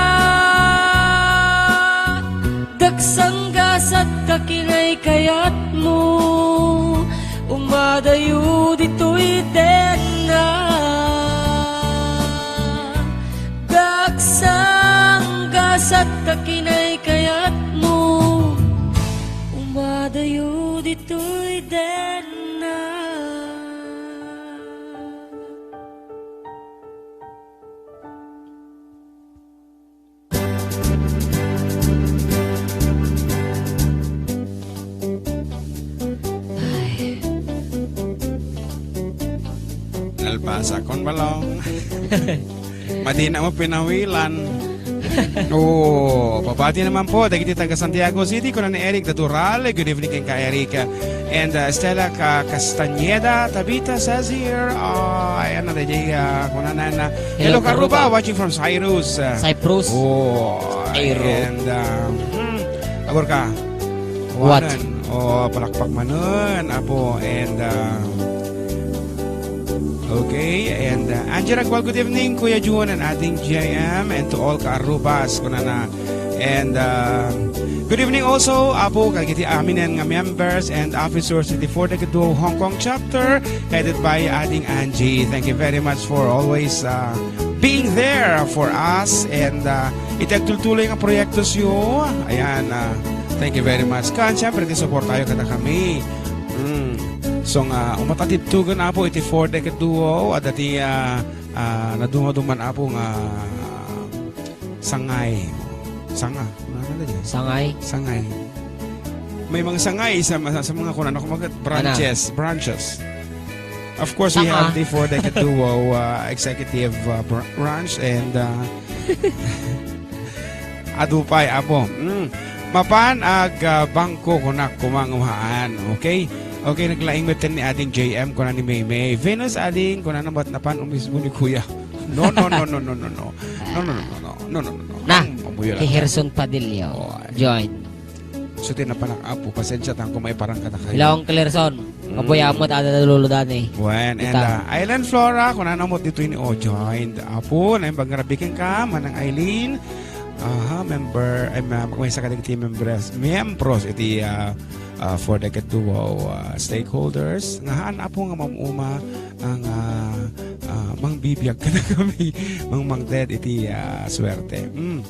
Daksanggasat ka kinaykayatmo, umadayo ditoy denna. Daksanggasat ka kinaykayatmo, umadayo ditoy denna. Ay. Nalpasakon balong. Madina mo pinawilan. Oh, pabati naman po dagiti taga Santiago City, kuna ni Eric Dadural. Good evening kenka, Eric. And, uh, Stella Ca-, Castañeda, Tabita says here. Uh, ayan na, D J, uh, kunana na. Hello, Hello, Karuba, Karuba. Watching from Cyrus. Uh, Cyprus. Oh, Aero. And, uh, hmm, abor ka. What? Wanan. Oh, palakpak manen, apo. And, uh, okay, and, uh, Angela Gual, good evening, Kuya Jun and Ading J M, and to all Kaarubas, kunana. And, uh, good evening also, Apo, kagiti aminen nga members and officers iti Four Decade Duo Hong Kong Chapter, headed by Ading Angie. Thank you very much for always, uh, being there for us. And, uh, iti agtultuloy nga proyektos yo, ayan, uh, thank you very much. Kan, siyempre, iti suportayo kada kami. Mm. So nga, umatatidtugan, Apo, iti Four Decade Duo, adda ti, uh, ah, nadungaduman, Apo, nga sangay. Sanga. Ano na yan? Sangay? Sangay. May mga sangay sa, sa, sa mga kunan ako mag-, Ana? Branches. Branches. Of course, we Sanga. Have the Four Decade Duo, uh, executive, uh, br-, branch and, uh, Adupay, Apo. Mm. Mapan ag, ah, bangko, kunak, kumang uhaan. Okay? Okay, naglaing met ni Ading J M, kuna ni Maymay. Venus, Ading, kuna na ba't napan umismo ni Kuya? No, no, no, no, no, no, no. No, no, no, no, no. No, no, no, no. Na, Ang mabuyo lang. Kay Gerson Padillo. Oh, ay. Join. So, tinapanak, Apo, pasensya, tangko may parang kada kayo. Hello, Uncle Gerson. Mm. Kapuya mo, tada luludani. Wen, and, Ita. Ah, Island Flora, kung ano mo dito ini, oh, joined. Apo, na yung pagngarabikin ka, Manang Eileen. Aha, member, ay, ma-, may isa ka dagiti members, miyembros iti, ah, ah, Four Decade Duo, ah, stakeholders. Nga haan, Apo, nga mamuma ang, ah, ah, mangbibiag ka na kami, mangmangted iti, ah, suwerte. Mm.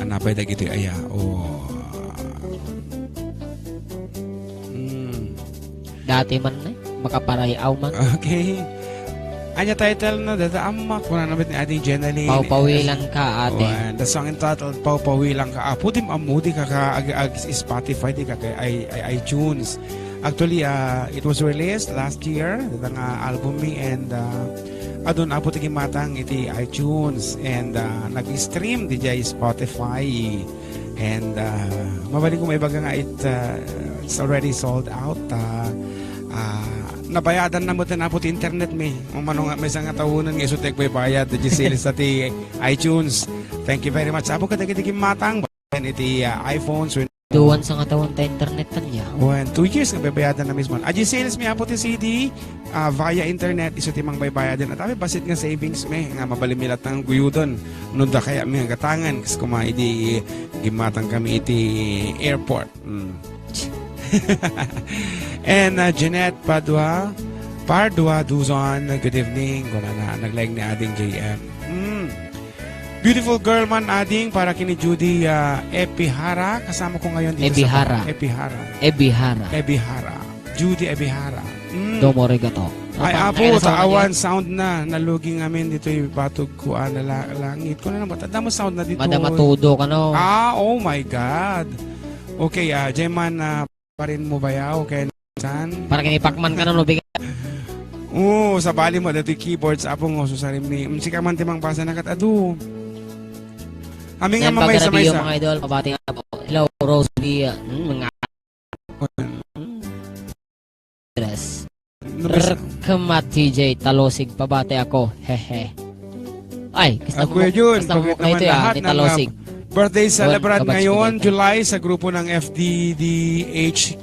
Anapay dagiti aya, o, mm. Dati man, eh. Makaparayaw man. Okay. Anya title na, dada ammak, kuna na met ni Ading Jenaline. Pawpawilan ka, ate. Wen, the song entitled Pawpawilan Ka. Apo, di ammo, di ka ka, ag, ag, Spotify, di ka ka, i, i, iTunes. Actually, ah, it was released last year, dada nga album mi, and, ah, adun, Apo, ti kimmatang iti iTunes, and, ah, nag-stream di jay Spotify. And, ah, mabalin ko maibaga nga it, ah, it's already sold out. Ah, ah, nabayadan na met, Apo, ti internet mi. Umano nga, maysa nga tawonen nga isu ti agbaybayad, di sales ta ti iTunes. Thank you very much. Apo, kadagiti kimmatang, iti, ah, iPhones, Duwan sa nga tawen ta internet tan ya. Wen, two years nga baybayadan na mismo. Adjay sales mi, Apo, ti C D, ah, via internet, isu ti mangbaybayaden. At amin, basit nga savings mi, nga mabalin mi latta nga guyuden. No da kaya mi nga gatangan, kas kuma idi gimmatang kami iti airport. Mm. And, uh, Jeanette Padua, Pardua Duzon, good evening. Kunana, naglaing ni Ading J M. Mm. Beautiful girl man, Ading, para kini Judy, uh, Epihara. Kasama ko ngayon dito Ebihara. Sa Epihara. Ebihara. Ebihara. Judy Ebihara. Mm. Domo arigato. Ay, apo, taawan, sound na. Nalugi ngamin ditoy batog ko, ah, na la-, langit. Kung ano ba? Tanda mo sound na dito. Madama todo ka, no? Ah, oh my God. Okay, ah, Jeman, ah, pa rin mo ba yaw? Kaya san? Para kinipakman ka, no, bigat. Oo, sabali mo, dito keyboards, apo ngo, susarim ni, mm, sika man timang basa na kat-, adu. Kami nga Yan, mamay pagkarabi yung sa mga idol, pabati nga po. Hello, Rose Lee, ah, mm, mga Andres. Nabas- Rkma T J Talosig, pabati ako. Hehe. Ay, gusto Ah, mo, Kuya Jun, gusto mo pagkita kayo naman ito, ah, lahat ni ng, ah, Talosig. Birthday Juan celebrant Kabats ngayon, Cubeta. July, sa grupo ng F D D H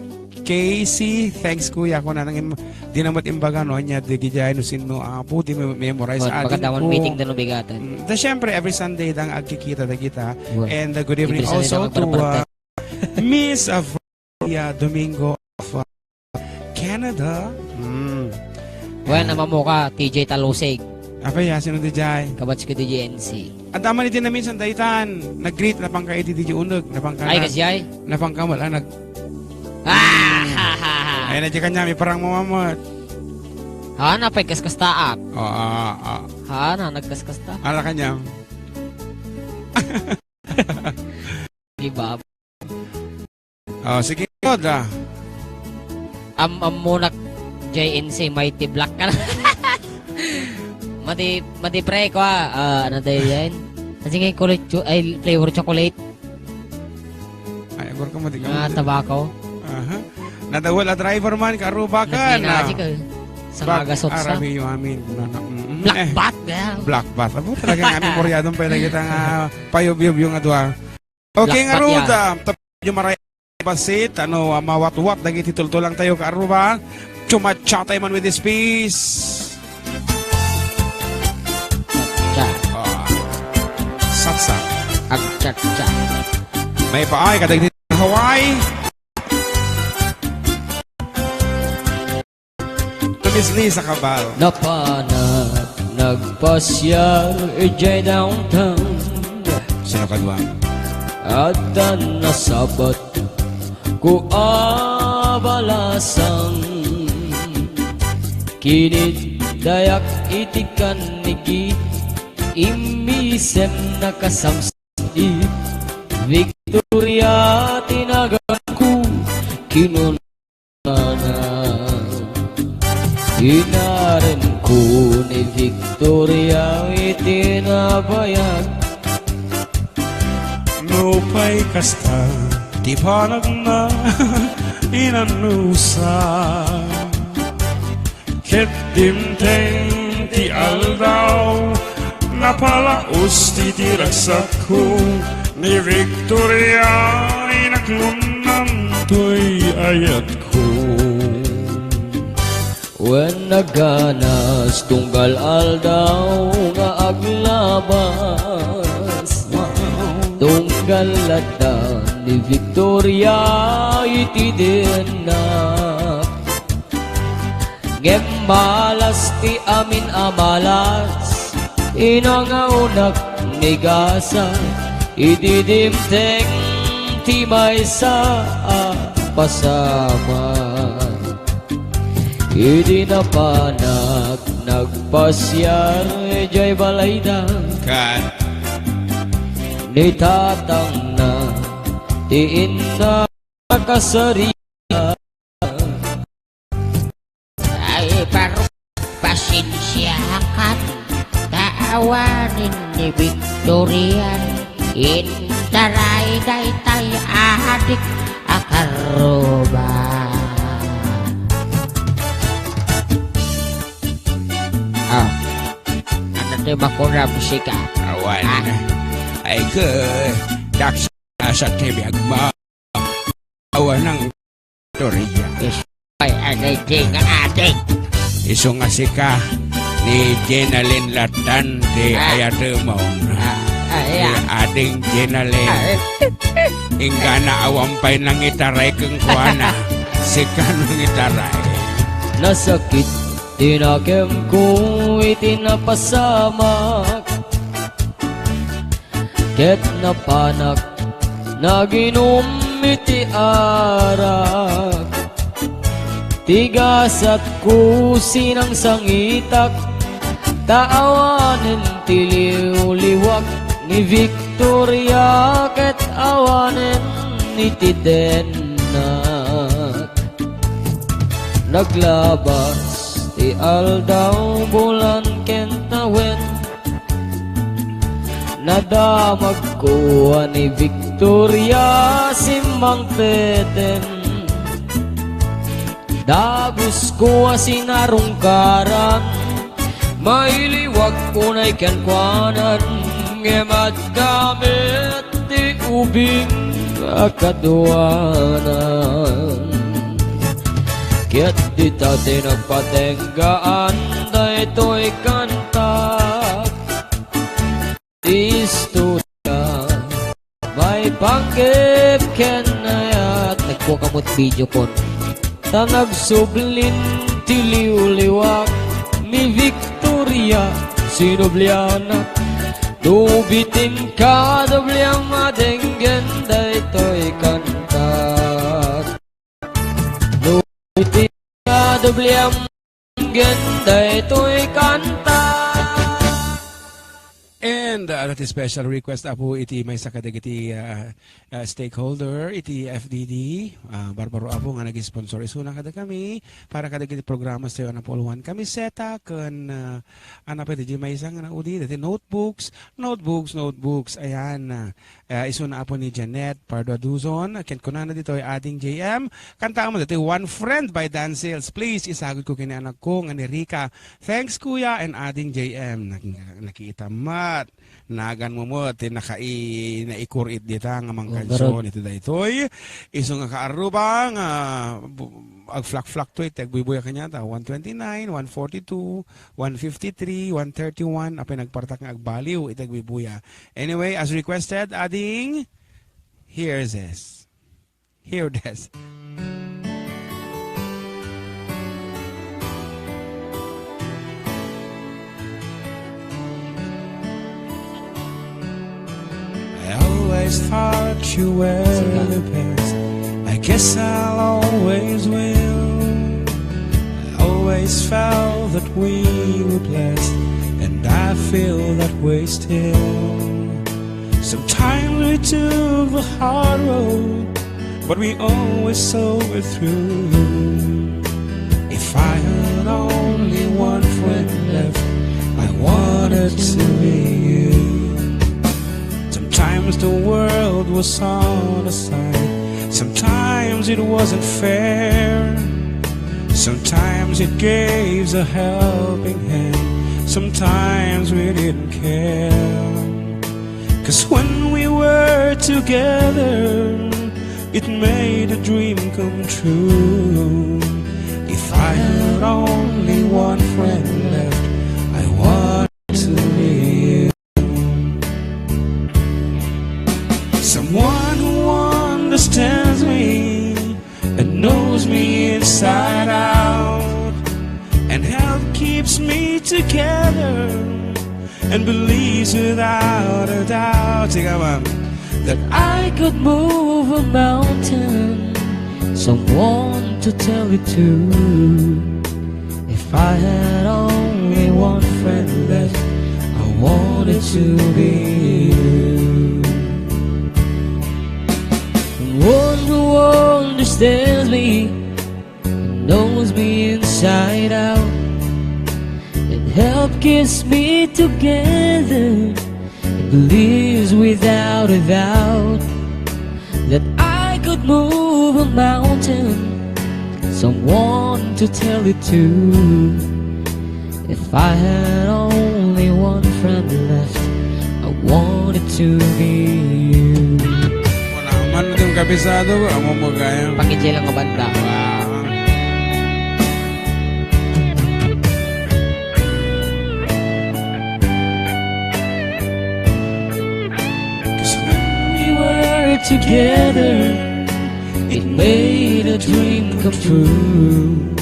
K C. Thanks, Kuya. Ako na nang im-, di na mat imbaga, no? Anya, di gijay, no, sino, ah, puti, may memorize Juan, atin maganda man ko. Meeting din, no, bigatan. Mm, da, syempre, every Sunday, dang agkikita, da kita. Juan. And, uh, good evening Every Sunday, also dang to, uh, agbarbarta. Miss, uh, Maria Domingo of, uh, Canada. Mm. Wen, Ayan. Amamuka, T J Talusig. Apa ya, sino di jay? Kabatch ko di J N C. At aman iti na minsan daytan, nag-greet, napangka iti di uneg, napangka Ay, na-, kasi ay? Napangka wala, nag- Ah, ha, ha, ha. Ay, na di kanya, may parang mamamot. Ha, napay kaskastaak. Oo, oo, oo. Ha, na nagkaskasta. Ala kanya. Iba. Oh, sige, Rod, ah. Am-, ammonak J N C, Mighty Black ka na. Mati, mati pre ko, ah. Ah, ano tayo yan? Kasi nga yung kulay cho-, ay, flavor chocolate. Ay, agor ka, mati ka, Ah, mati. Tabako. Aha. Nadawal a driver man, karubakan, Nagminasi ah. Ka, eh. Sa Bak-, magasot sa. Arabi yung amin. Ano, mm, mm, Black eh. Bat, yeah. Black bat. Abo, talagang amin, koryadong pwede kita nga payub-yub yung adwa. Okay, Lakpat nga, Ruth, ya. Ah, tap-, yung maray basit, ano, ah, mawatwat, dagiti tultulang tayo, kaaruba. Chumatchatay man with this piece. Cha. Ah. Saksak. Agchatcha. May paay, kadagiti Hawaii. Tumisli sa kabal. Napanak nagpasiar idiay downtown. Sino kadua? Adda nasabat ko a balasang. Kinitdayak iti kannigi, immisem nakasamsam. Victoria ti naganko, kinuna. Inarenko ni Victoria iti nabayag. Nupay kasta ti panagna, inanusa. Ket dimteng ti aldaw, napalaos ti, ti ragsakko, ni Victoria inaklunnan toy ayatko. Wen naganas tunggal aldaw nga aglabas, tunggal lattan ni Victoria iti dinnak. Ngem malas ti amin a malas, inangawnak ni gasa, idi dimteng ti maysa a pasamak. Idi napanak nagpasiar idiay balayda, Kat. Ni tatangna, ti inna, kasari. Ay, baro, pasensiakan ta awanen ni Victoria. Intaray daytay adik a karruba. Ah, ano ti makurap sika? Awan. Ah. Ay, ke, daksa sa ti biag mo. Awan ng Victoria. Yes. Ay, agay di nga adik. Isu nga sika ni Jenalyn Latan ti Ah. Ayatemon. Ah, ah, yeah. Ni Ading Jenalyn. Ah, eh. Inggana awan pay nangitaray kenkuana. Sikan nga itaray. Nasakit ti nakemko iti napasamak, ket napanak naginum iti arak. Ti gasatko sinangsangitak, ta awanen ti liwliwak ni Victoria ket awanen iti dennak. Naglabas ti aldaw, bulan ken tawen, nadamagko a ni Victoria simmangpeten. Dagusko a sinarungkaran, mailiwag unay kenkuanan, ngem adda met ti ubing a kaduanan. Ket dita ti nagpatenggaan daytoy kanta. Ti istorya maipanggep ken ayat. Nagkuak met video kon. Ta nagsublin ti liwliwak ni Victoria, sinublianak. No bitin kadubliam a denggen daytoy kantak. No bitin kadubliam denggen daytoy kanta. And, uh, that is special request, apo, iti maysa kadagiti, uh, uh, stakeholder iti F D D, uh, Barbaro, apo, nga nag-sponsor isuna kadakami para kadagiti programa tayo, ano, Paul Juan Camiseta, ken, uh, ano pa iti maysa nga naudi, dati notebooks, notebooks, notebooks, ayan, uh, uh, isuna, apo, ni Janet Pardo Aduzon, ken kunana ditoy, Ading J M, kantaam dati One Friend by Dan Sales. Please, isagutko ken ni anakko nga ni Rica. Thanks, Kuya, and Ading J M. Nak-, nakita met. Nagan mo mo, ti nakai-, naikurit dita nga mangkansion iti daytoy. Isu nga kaarrubang, ah, bu-, agflak-flak to, iti agbuybuya kaniata, one twenty-nine, one forty-two, one fifty-three, one thirty-one, apay nagpartak nga agbaliw iti agbuybuya. Anyway, as requested, Ading, here's this. Hear this. I always thought you were the best. I guess I'll always win. I always felt that we were blessed, and I feel that way still. Sometimes we took the hard road, but we always saw it through. If I had only one friend left, I wanted to be you. Sometimes the world was on our side, sometimes it wasn't fair. Sometimes it gave a helping hand, sometimes we didn't care. 'Cause when we were together, it made a dream come true. If I had only one friend left, I want to be you. Someone who understands me and knows me inside out, and help keeps me together, and believes without a doubt, ikaw, ma'am, that I could move a mountain. Someone to tell it to. If I had only one friend left, I wanted to be you. One who understands me, knows me inside out, and help keeps me together, and believes without a doubt that I could move a mountain. Someone to tell it to. If I had only one friend left, I wanted to be you. Wala man itong kabisado, amo mo kaya. Pangitse lang nga banda. Wow. 'Cause when we were together, it Made a dream come true.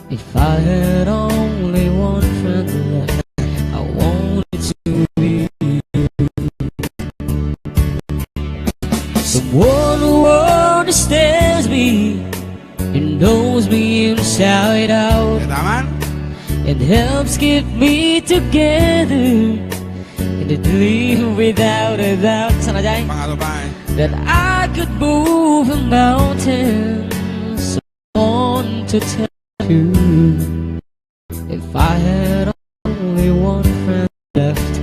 If I had only one friend left, I wanted to be you. Someone who understands me and knows me inside out. Kaya naman. And helps keep me together. And to live without a doubt. Sana, Jai? Pangalan pa, eh. That I could move a mountain. Someone to tell you. If I had only one friend left,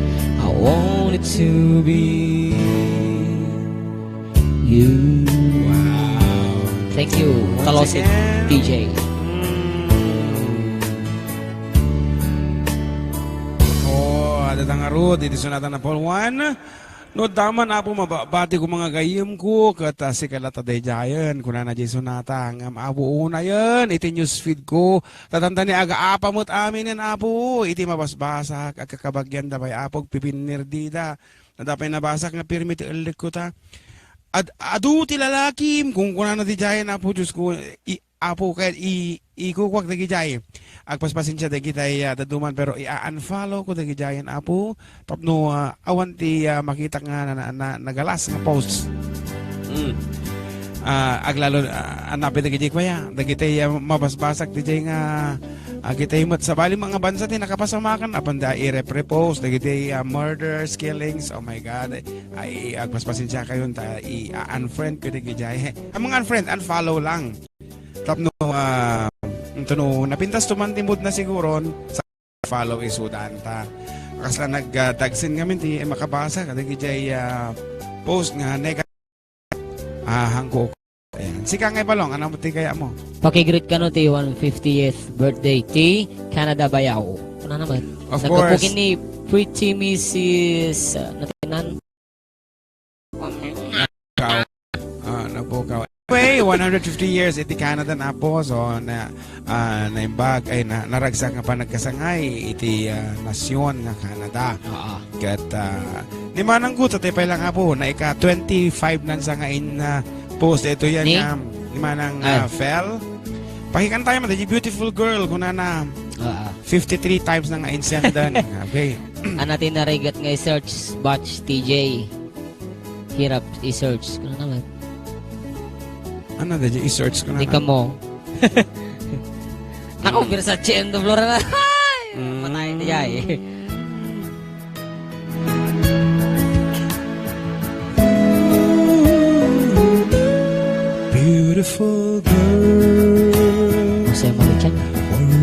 I wanted to be you. Wow. Thank you, Talosig D J. Mm. Oh, adda ngarud iti sonata na Paul one. No, daman, Apo, mabati ko mga gayyemko, ket, ah, sika latta daydiayen, kunana diay sonata, ngem, Apo, unayen iti newsfeed ko, ta dandani agaapa met aminen, Apo, iti mabasbasak, agkakabagianda pay, Apo, agpipinnir dida. Adda pay nabasak nga pirmi ti ellekko ta. Ad-, adu ti lalakim, kunkunana daydiayen, Apo Diosko, i-, Apo, ket i-, ikukuak dagidiay. Agpaspasensia dagitay, ah, dadduma, pero i-unfollow ko dagidiayen, Apo, tapno, ah, awan ti, ah, makitak nga na, na, na, nagalas nga post. Mm. Ah, aglalo, ah, anapi dagidiay kuaya, dagitay, ah, mabasbasak didiay nga, ah, kitay met sabali, mga bansa ti nakapasamakan, apanda i-repost dagitay, ah, murders, killings, oh my God, ay, agpaspasensiakayon ta i-unfriend ko dagidiay. Ang mga unfriend, unfollow lang. Tapno, ah, ito no, napintas to man ti mood na siguron, sa follow isudan ta. Kasla nag, ah, dagsen ngamin ti makabasa, kadagiti, ah, post nga nega-, ah, hangko. Ayan. Sika nga ipalong, ano mo ti kaya mo? Pakigreet kano ti one fiftieth birthday ti Canada Bayaw. Ano naman? Of course. Nagkapukin ni Pretty Missus, ah, natinan. Ikaw. Ah, napukaw. Anyway, one hundred fifty years iti Canada na po. So, na, ah, naimbag, ay, na, naragsak nga panagkasangay iti, ah, nasyon nga Canada. Oo. Ket, ah, ni Manang Guto, tayo pa lang nga po, na ika twenty-five nan sa nga in, ah, post. Ito yan Ni? nga, ni Manang, Ay. ah, Fel. Pakikanta tayo, man, the beautiful girl, kunana, Oo. fifty-three times na nga insendan. Okay. Ana ti narigat nga i-search, Batch T J. Hirap i-search. Ano naman? Ano na dyan? I-search ko na Di na. ka mo. Nako, Versace and the Flora na. Ay! Mm. Patay na dyan eh. Beautiful girl, Masaya mo rin siya.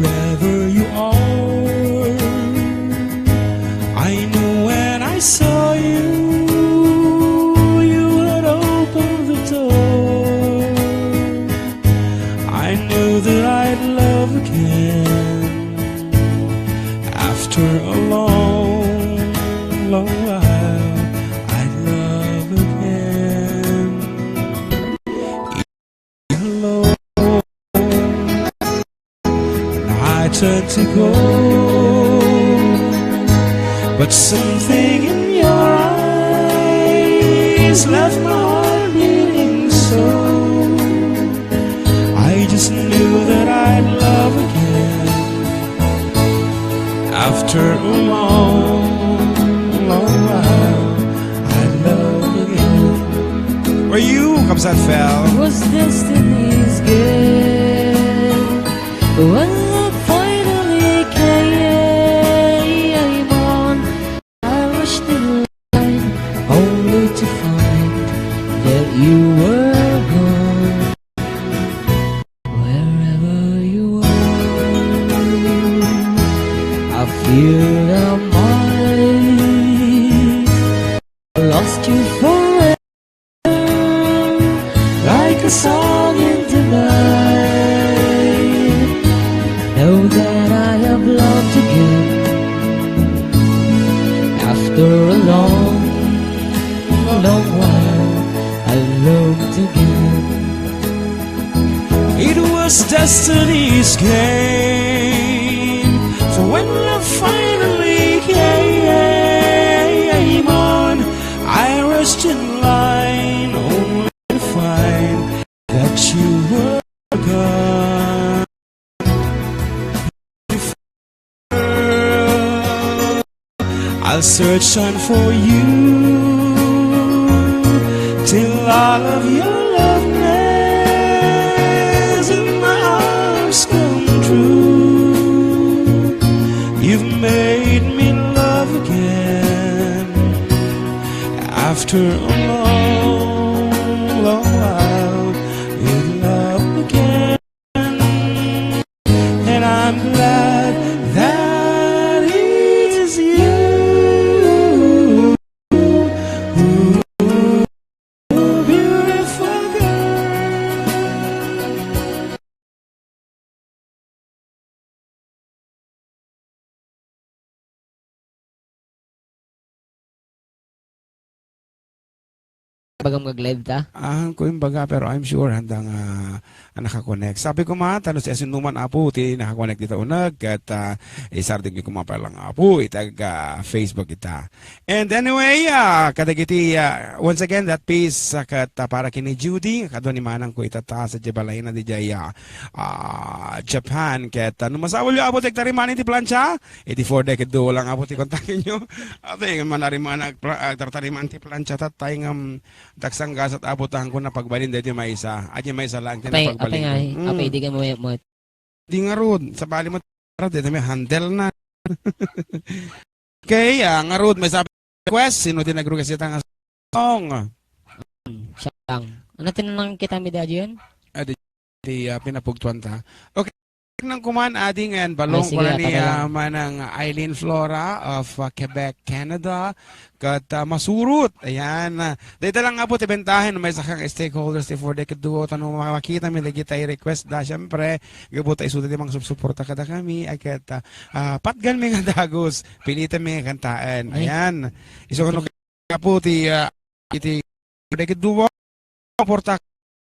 Wherever you are, I knew when I saw you, you would open the door. I knew that I'd love again. After a long, long while, I'd love again. Alone. And I turned to go, but something in your eyes left my heart beating so. I just knew that I'd love again. After a long, long while, I'd love again. Where you, Kamsat Fel? Was destiny's gift. When love finally came on, I rushed in line, only to find that you were gone. Wherever you are, I fear I might lost you forever, like a song in the night. Know that I have loved again. After a long, long while, I loved again. It was destiny's game. For when love finally came on, I rushed in line only to find that you I'll search on for you till all of your loveliness in my arms come true. You've made me love again after a long, long while. With love again. And I'm glad that it's you, beautiful girl. Bagam nag-live ta? Ah, ko imbaga, pero I'm sure handa nga, ah, nakakonect. Sabi ko man, ta no siasinoman, Apo, ti nakakonect dita uneg, ket, ah, isardeng mi koma pay lang, Apo, itag, ah, Facebook ita. And anyway, ah, kadagiti, ah, once again, that piece, ah, ket, ah, para ken ni Judy, kadua ni manang ko ita ta, sa balayna diay, ah, ah, Japan, ket, ah, no masapulyo, Apo, ti agtariman iti plancha, iti four decade duo lang, Apo, ti kontakenyo. Ate, manariman, agpla-, ah, tartariman ti plancha, tatay, ngem, dagsangasat, Apo, ta, ko napagbalin, daytoy maysa. Adi maysa lang, ti Apay, apay napagbalin. Nga, Mm. Apay, di ka mo, mo. Di ngarud, sabali met, daytoy may handle na. Okay, ah, ngarud, may sabi request, sino ti nag-request ita nga song? Hmm, siya lang. Ano tinanong kita mi daddy yun? Ah, di, di, ah, pinapugtuan ta. Okay, nang kuman, adi nga yan, balong, Ay, sige, kuna ni, tatay lang. Ah, manang Eileen Flora of, ah, Quebec, Canada. Kat, ah, masurot. Ayan, ah, dayta lang nga po ti bentahen, may sakang stakeholders ti four decade duo, ta no makita mi dagiti request da, siyempre, gapu ta isu ti mangsupsuporta kada kami, ay ket, ah, ah, patgan mi nga dagus, pilitan mi nga kantaen. Ay. Ayan. Isu no kapo ti, ah, iti four decade duo, suporta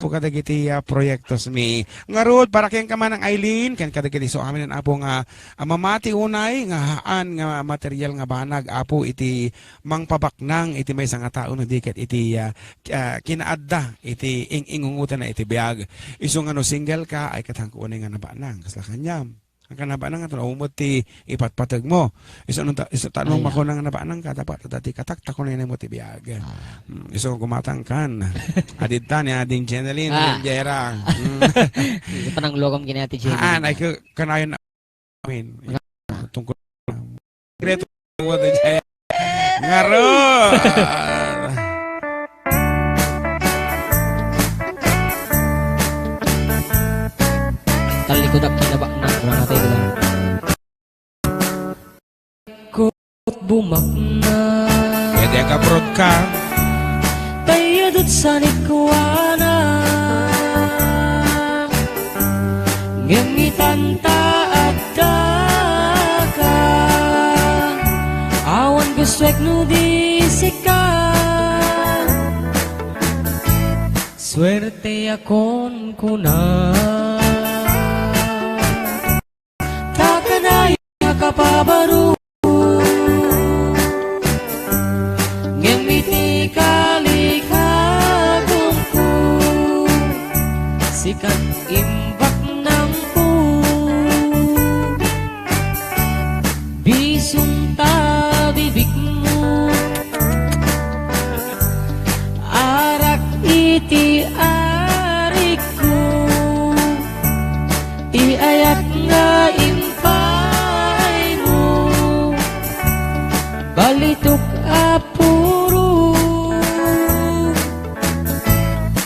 po kadagiti, ah, proyektos mi. Ngarud, para ken ka manang Eileen, ken kadagiti isu amin, Apo, nga, ah, mamati unay nga haan nga material nga banag, Apo, iti mangpabaknang iti maysa nga tao no di ket iti, ah, ah, kinaadda iti ing-ingungotanna iti biag. Isu nga no single ka, ay ket haanko unay nga nabaknang. Kasla kaniam. Ang kanabaknang nga tao met ti ipatpateg mo. Isu no ta-, isu ta no Ay, ah. Makuna nga nabaknang ka, dapat dati kataktakon na mo ti biag. Ah. Mm, isu nga gumatang kan. Adidta ni Ading Jeneline, Ah. Ading Jera. Mm. Isu pananglokom kini Ate Jeneline. Ah, ay, ka-, kanayon amin. Tungkol. Sikreto mo, Ate Jera. Ngarud! Talikudak kinabaknang, mga kaibigan. Kot bumakna. Pwede ka, abroad ka. Tayo dut sa nikuana. Ngem itanta addaka. Awan gustuek no di sika. Suerteakon kuna. Ta kanayon a kapabaro. Ngem iti kalikagumko, sikat imbaknangko. Bisong ta bibigmo, arak iti arigko. Ti ayat nga impaaymo, balitok a puro.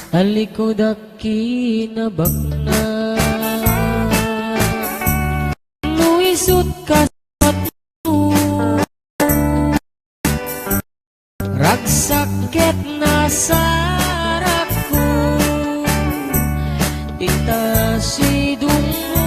Talikudak kinabaknang. No isut' ka Ragsak ket nasarakko, ita sidongmo.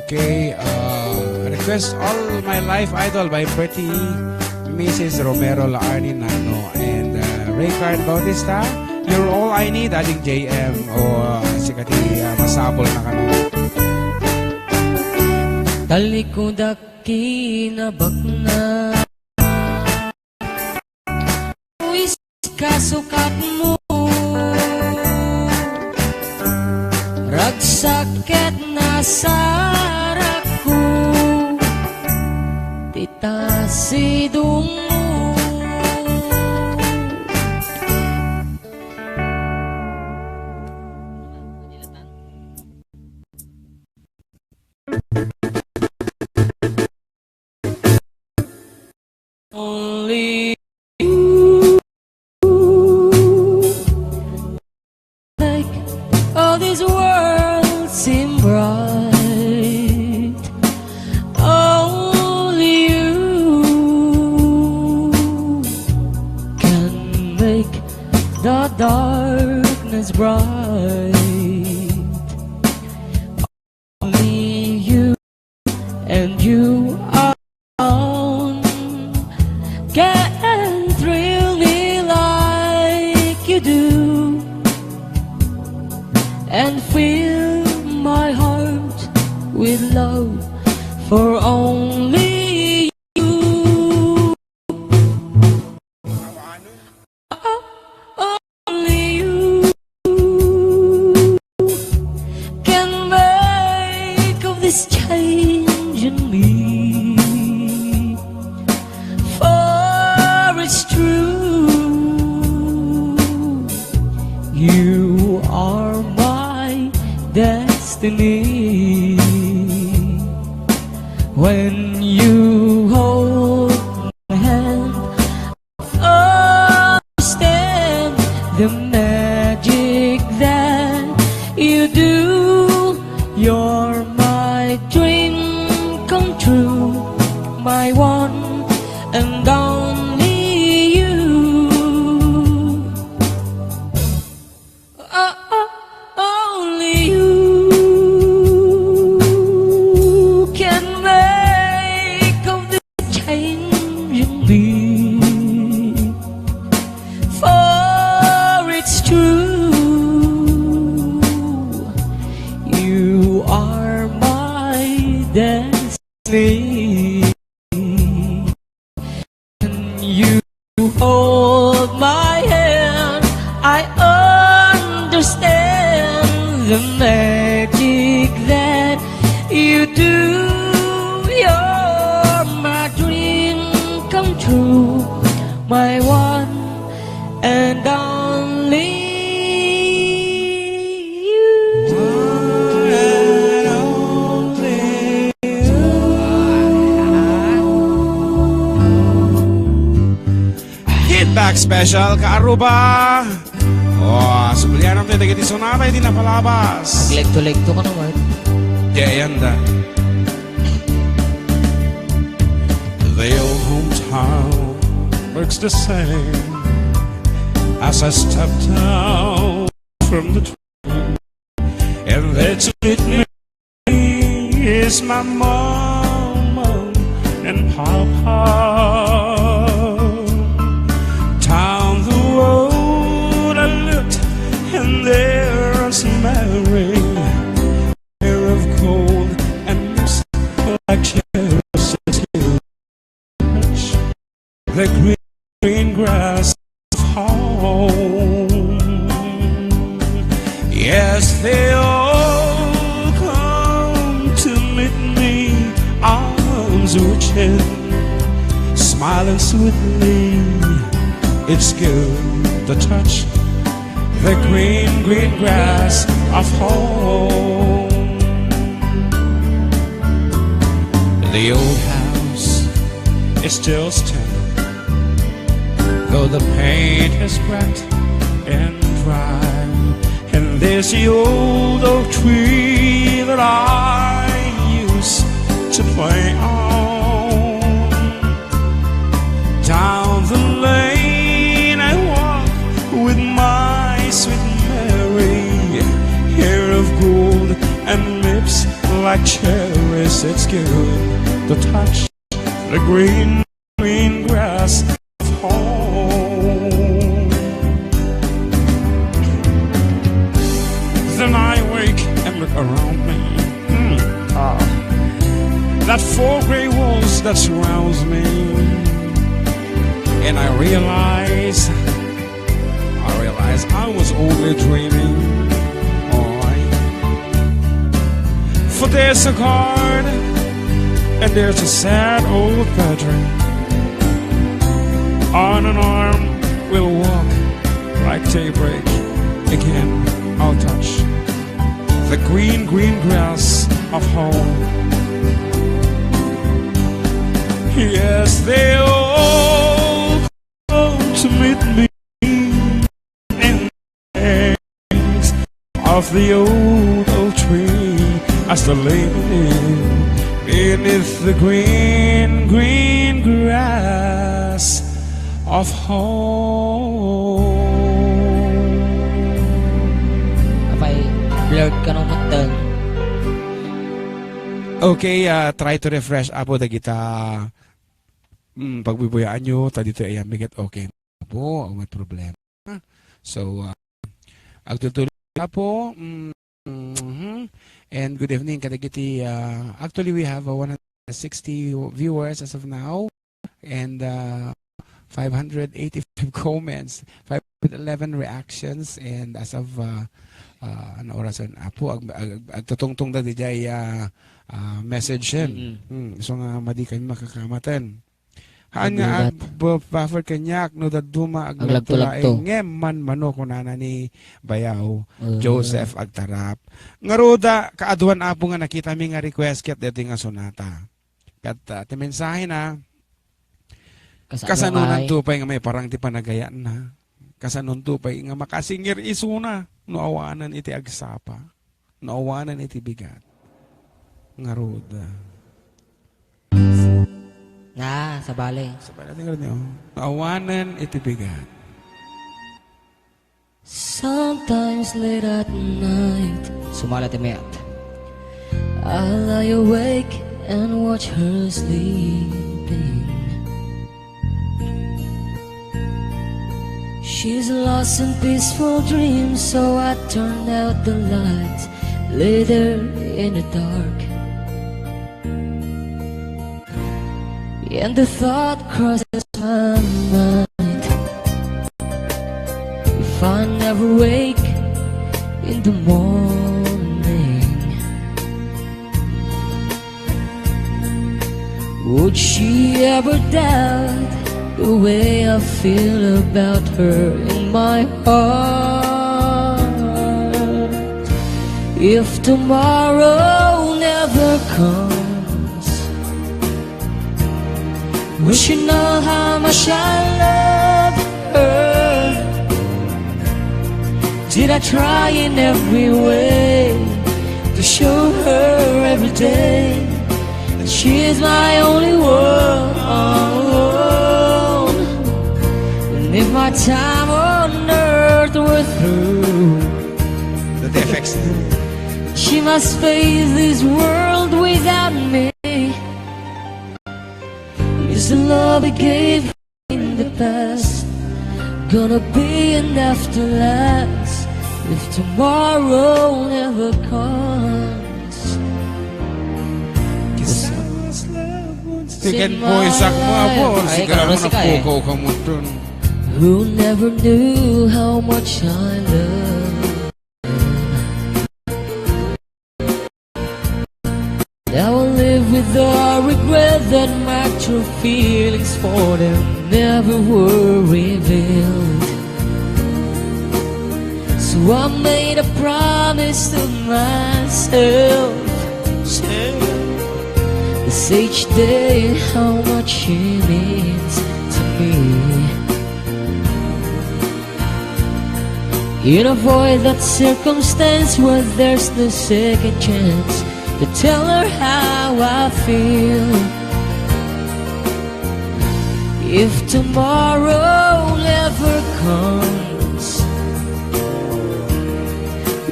Okay, uh, request All My Life Idol by Pretty Missus Romero Laarni Nano and, uh, Raycard Bautista, You're All I Need, Ading J M, o, uh, sikati, uh, masapol na kano. Talikudak kinabaknang. Kasukat mo. Ket nasarakko ti tasidongmo. Only you make all these worlds seem bright. Only you can make the darkness bright. Only you and you alone can thrill me like you do and fill my heart with love for only you. Only you can make of this change in me. For it's true, you are my destiny. When you hold my hand, understand the magic that you do. You're my dream come true, my one and only you. Oh, oh, only you can make of this change in me. For it's true, you are my destiny. When you hold my hand, I understand the magic that you do. You're my dream come true, my one and only you. One and only you. Hit Back Special, Kaaruba. Oh, sublianam tayo dagiti sonata iti napalabas. Aglegto-legto ka naman. Di ayan da. The old hometown looks the same as I step down from the train. And there to meet me is my mama and papa. Down the road I looked, and there was Mary, hair of gold and lips like cherries. The green, green grass of home. Yes, they all come to meet me, arms reaching, smiling sweetly. It's good to touch the green, green grass of home. The old house is still standing, though the paint is cracked and dry. And there's the old oak tree that I used to play on. Down the lane I walk with my sweet Mary, hair of gold and lips like cherries. It's good to touch the green, green grass of home. Then I wake and look around me. Hmm. Ah. That four gray walls that surrounds me. And I realize, I realize I was only dreaming. Oh, I There's a card, and there's a sad old padre. On an arm will walk like daybreak. Again, I'll touch the green, green grass of home. Yes, they all come to meet me in the hangs of the old oak tree as the lady beneath the green, green grass of home. Apay, blurred ka no, Mutdal. Okay, ah, try to refresh, Apo, dagita, mm, pagbubuyaanyo, ta ditoy ayan, bigat, okay. Apo, awan met problema. So, ah, agtultuloy, Apo. Mm, mhm. And good evening, kadagiti, ah, actually, we have, uh, one hundred sixty viewers as of now, and, uh, five hundred eighty-five comments, five hundred eleven reactions, and as of, uh, uh, ano orasen, Apo, ag-, ag-, agtutungtong da diay, uh, uh, message, mm. Mm, so nga, madi kami makakamaten. Haan nga ag-, bu-, buffer kaniak no dadduma aglagto-lagto laeng ngem manmano, kunana ni Bayaw, uh, Joseph Agtarap. Ngarud, kaaduan, Apo, nga nakitami nga request ket daytoy nga sonata. Ket, ah, ti mensahena, kasanonto pay nga maiparang ti panagayanna. Kasanonto pay nga makasingir isuna no awanen iti agsapa, no awanen iti bigat. Ngarud. Na, sabali. Sabali, tingnan niyo. Awanen iti bigat. Sometimes late at night, sumala ti met. I lie awake and watch her sleeping. She's lost in peaceful dreams, so I turn out the light, lay there in the dark. And the thought crosses my mind, if I never wake in the morning, would she ever doubt the way I feel about her in my heart? If tomorrow never comes, will she know how much I love her? Did I try in every way to show her every day that she is my only one? And if my time on earth were through, the defects, she must face this world without me. Is the love I gave in the past gonna be enough to last if tomorrow never comes? Ti ken boysak mo, Apo, ay, sigurado na pukaw ka mo dun. Who never knew how much I love. Now I live with the regret that my true feelings for them never were revealed. So I made a promise to myself, to say each day how much she means to me. In a void that circumstance where there's no second chance to tell her how I feel. If tomorrow never comes,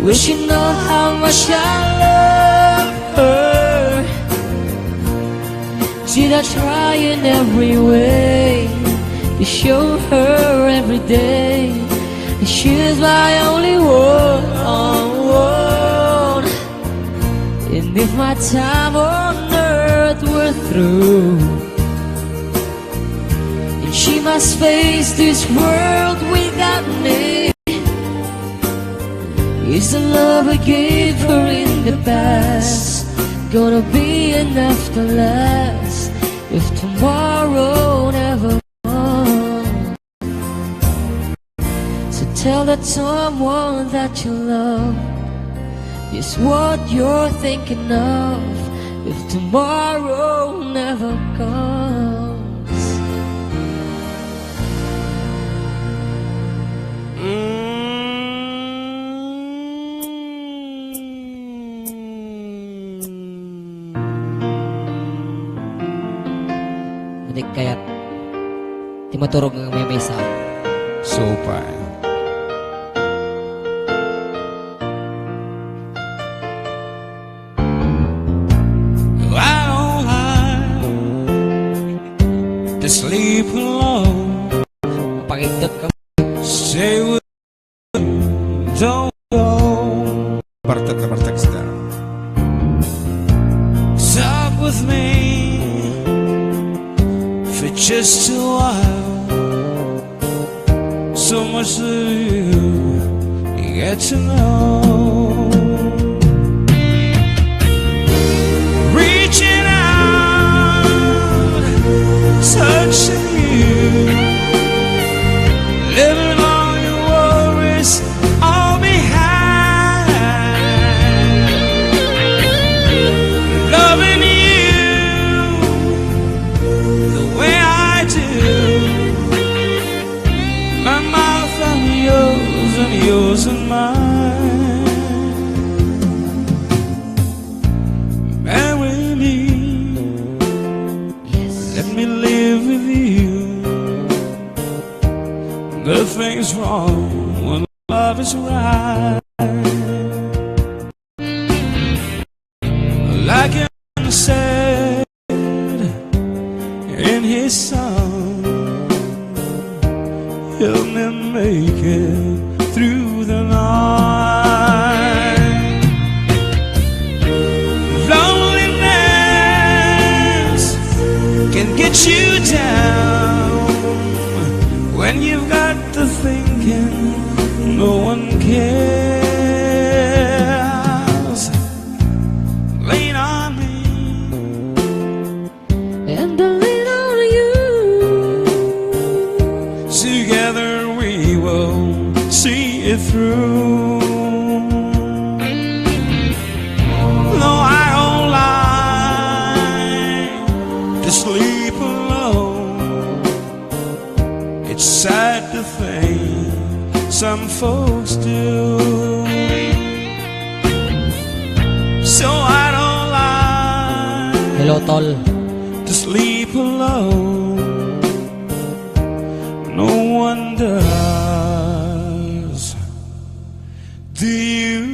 will she know how much I love her? Did I try in every way to show her every day that she's my only one? And if my time on earth were through, and she must face this world without me, is the love I gave her in the past Gonna be enough to last if tomorrow never comes. So tell that someone that you love is what you're thinking of if tomorrow never comes. Mm. Unik kayat ti maturog nga maymaysa. Supay. I don't like to sleep alone. Pakigtot ka. Stay with, don't go. Bartek na bartek sida. Talk with me for just a while. So much that you get to know. Reaching out, touching you, leaving all your worries all behind. Loving you the way I do. My mouth and yours and yours and mine. Marry me. Yes. Let me live with you. Nothing's wrong when love is right. Like I said in his song, help me make it through the night. Loneliness can get you down when you've got to thinking no one cares. Lean on me. And I lean on you. Together we will see it through. No, I don't like to sleep alone. It's sad to think some folks do. So I don't like Hello, tol. To sleep alone. No one does. Do you?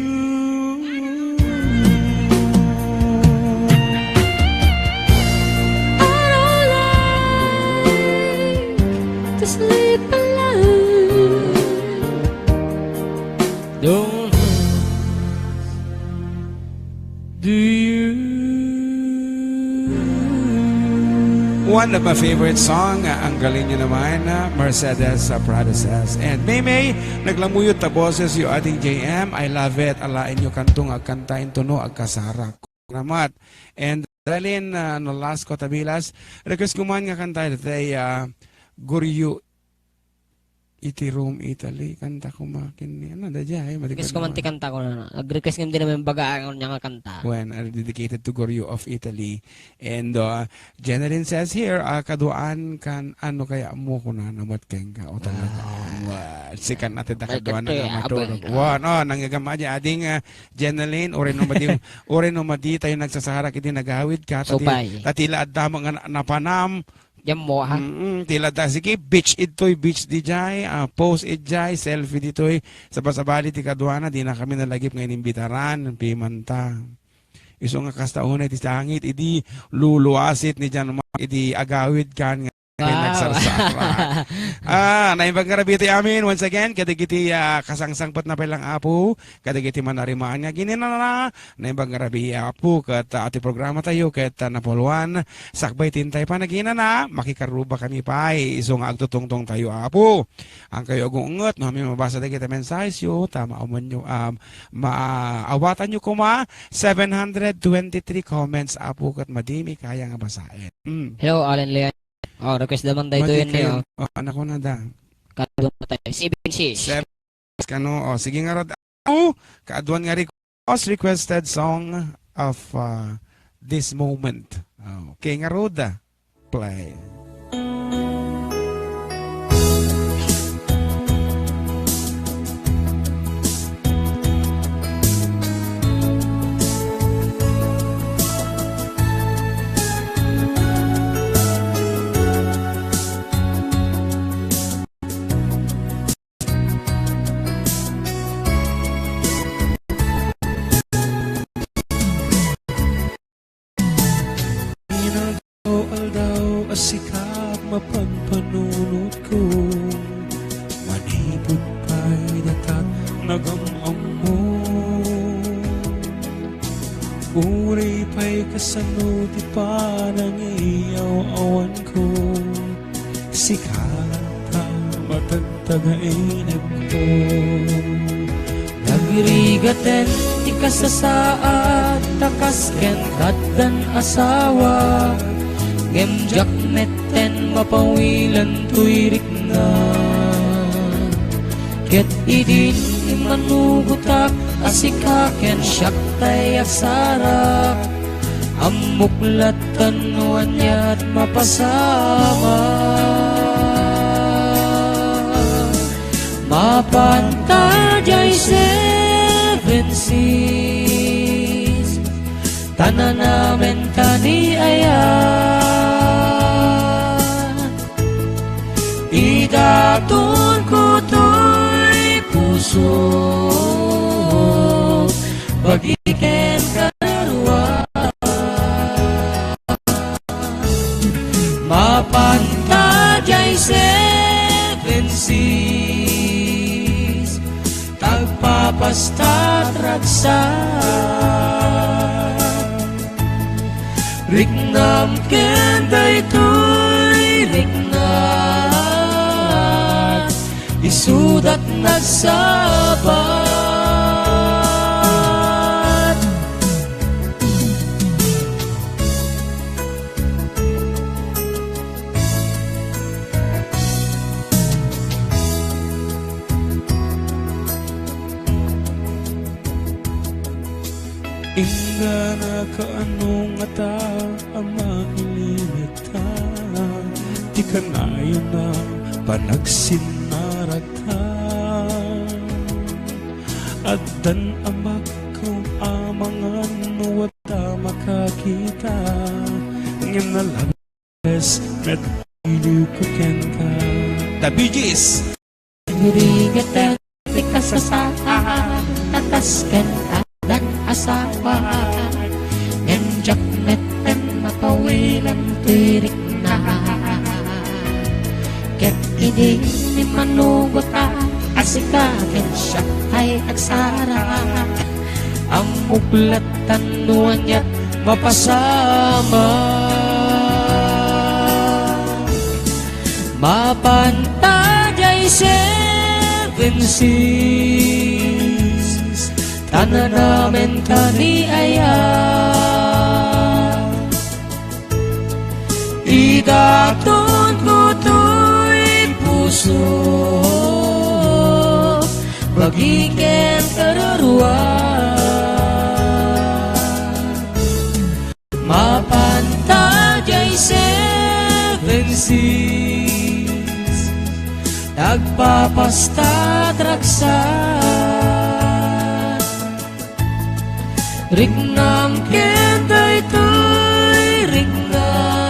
I don't like to sleep alone. Don't do you? One of my favorite song, ah, ang galing niyo naman, ah, Mercedes, ah, Prado says. And Maymay, naglamuyot ta boses, you ating J M. I love it. Alaen niyo kanto nga agkanta, intono, agkasarak. Salamat. And Darlene, ah, no, last ko tabilas. Request ko man nga kanta, tay, ah, Goryo iti Rome, Italy. Kanta ko makin ni, ano, da dya, eh, mati Request ko man ti kanta ko na. Nag-request ngem di naman baga ang niya nga kanta. When are dedicated to Goryo of Italy. And, uh, Jeneline says here, ah, kaduaan kan, ano kaya mo ko na namat kenka. O talaga. Ah. Well, si kan ate da kaduaan na maturog. Wan, oh, nangyagama di ading, ah, Jeneline, ore no madi, ore no madi tayo nagsasarak iti nagawid ka. Tati, Supay. Tati la adda nga na-, napanam, Diyan mo, ha? Mm, tila ta, sige, beach itoy, beach di jay, ah, post ijay, selfie ditoy. Sabasabali ti kaduana, di na kami nalagip nga inimbitaran, pimanta. Isu nga kasta unay ti sangit, idi luluasit ni Jan Ma-, idi agawid kan nga Wow. Nagsarsara. Ah, naimbag nga rabii ti amin, once again, kadagiti, ah, kasangsangpetna pay lang, Apo, kadagiti manarimaan nga aginana, naimbag nga rabii, Apo, ket, ah, ti programa tayo, ket, ah, napuloan, sakbay ti intay panaginana, makikarruba kami pay, isu nga agtutungtong tayo, Apo. Ankayo agunget, no, amin mabasa dagiti mensahes yo, ta maawatan yo, um, maawatanyo koma, seven hundred twenty-three comments, Apo, ket madimi kaya nga basaen. Mm. Hello, Alan Leon. Oh, request naman tayo to yun, Matthew, eh, oh. Oh, anak ko na da. Kaduan na tayo. Seven six. Seven, kano? Oh, sige nga rod. Oh, kaaduan nga request, requested song of, uh, this moment. Oh, okay, nga rod, ah. Play. Inaldaw-aldaw a sika mapanpanunotko, manipud pay datak nagam-ammo. Uray pay kasano ti panangiyaw-awanko, sika latta matagtagainepko. Nagrigaten ti kasasaad ta kas ken addan asawa, ngem diak metten mapawilen toy rikna. Ket idin immanugotak a sika ken siak tay agsarak, ammok lattan no aniat mapasama. Mapanta diay seven seas, ta nanamenta ni ayat. Idatonko toy puso, bagi ken karua. Mapanta diay seven seas, tagpapastat ragsak. Riknam ken daytoy riknak, isudat nagsabat. Inggana kaano ngata a mailimetan ti kanayon a panagsinnarata? Addan a makkaw a mangan no adda makakita, ngem nalab- Yes, met iliw ko kenka. The Bee Gees. Nagrigaten ti kasasaad ta kas ken addan asawa, ngem diak metten mapawilen toy rikna. Ket idi immanugotak a sika ken siak tay agsarak, ammok lattan no aniat mapasama. Mapanta diay seven seas, ta nanamenta ni ayat. Idatonko toy puso, bagi ken kararua. Mapanta diay seven seas, tagpapastat ragsak. Riknam ken daytoy riknak,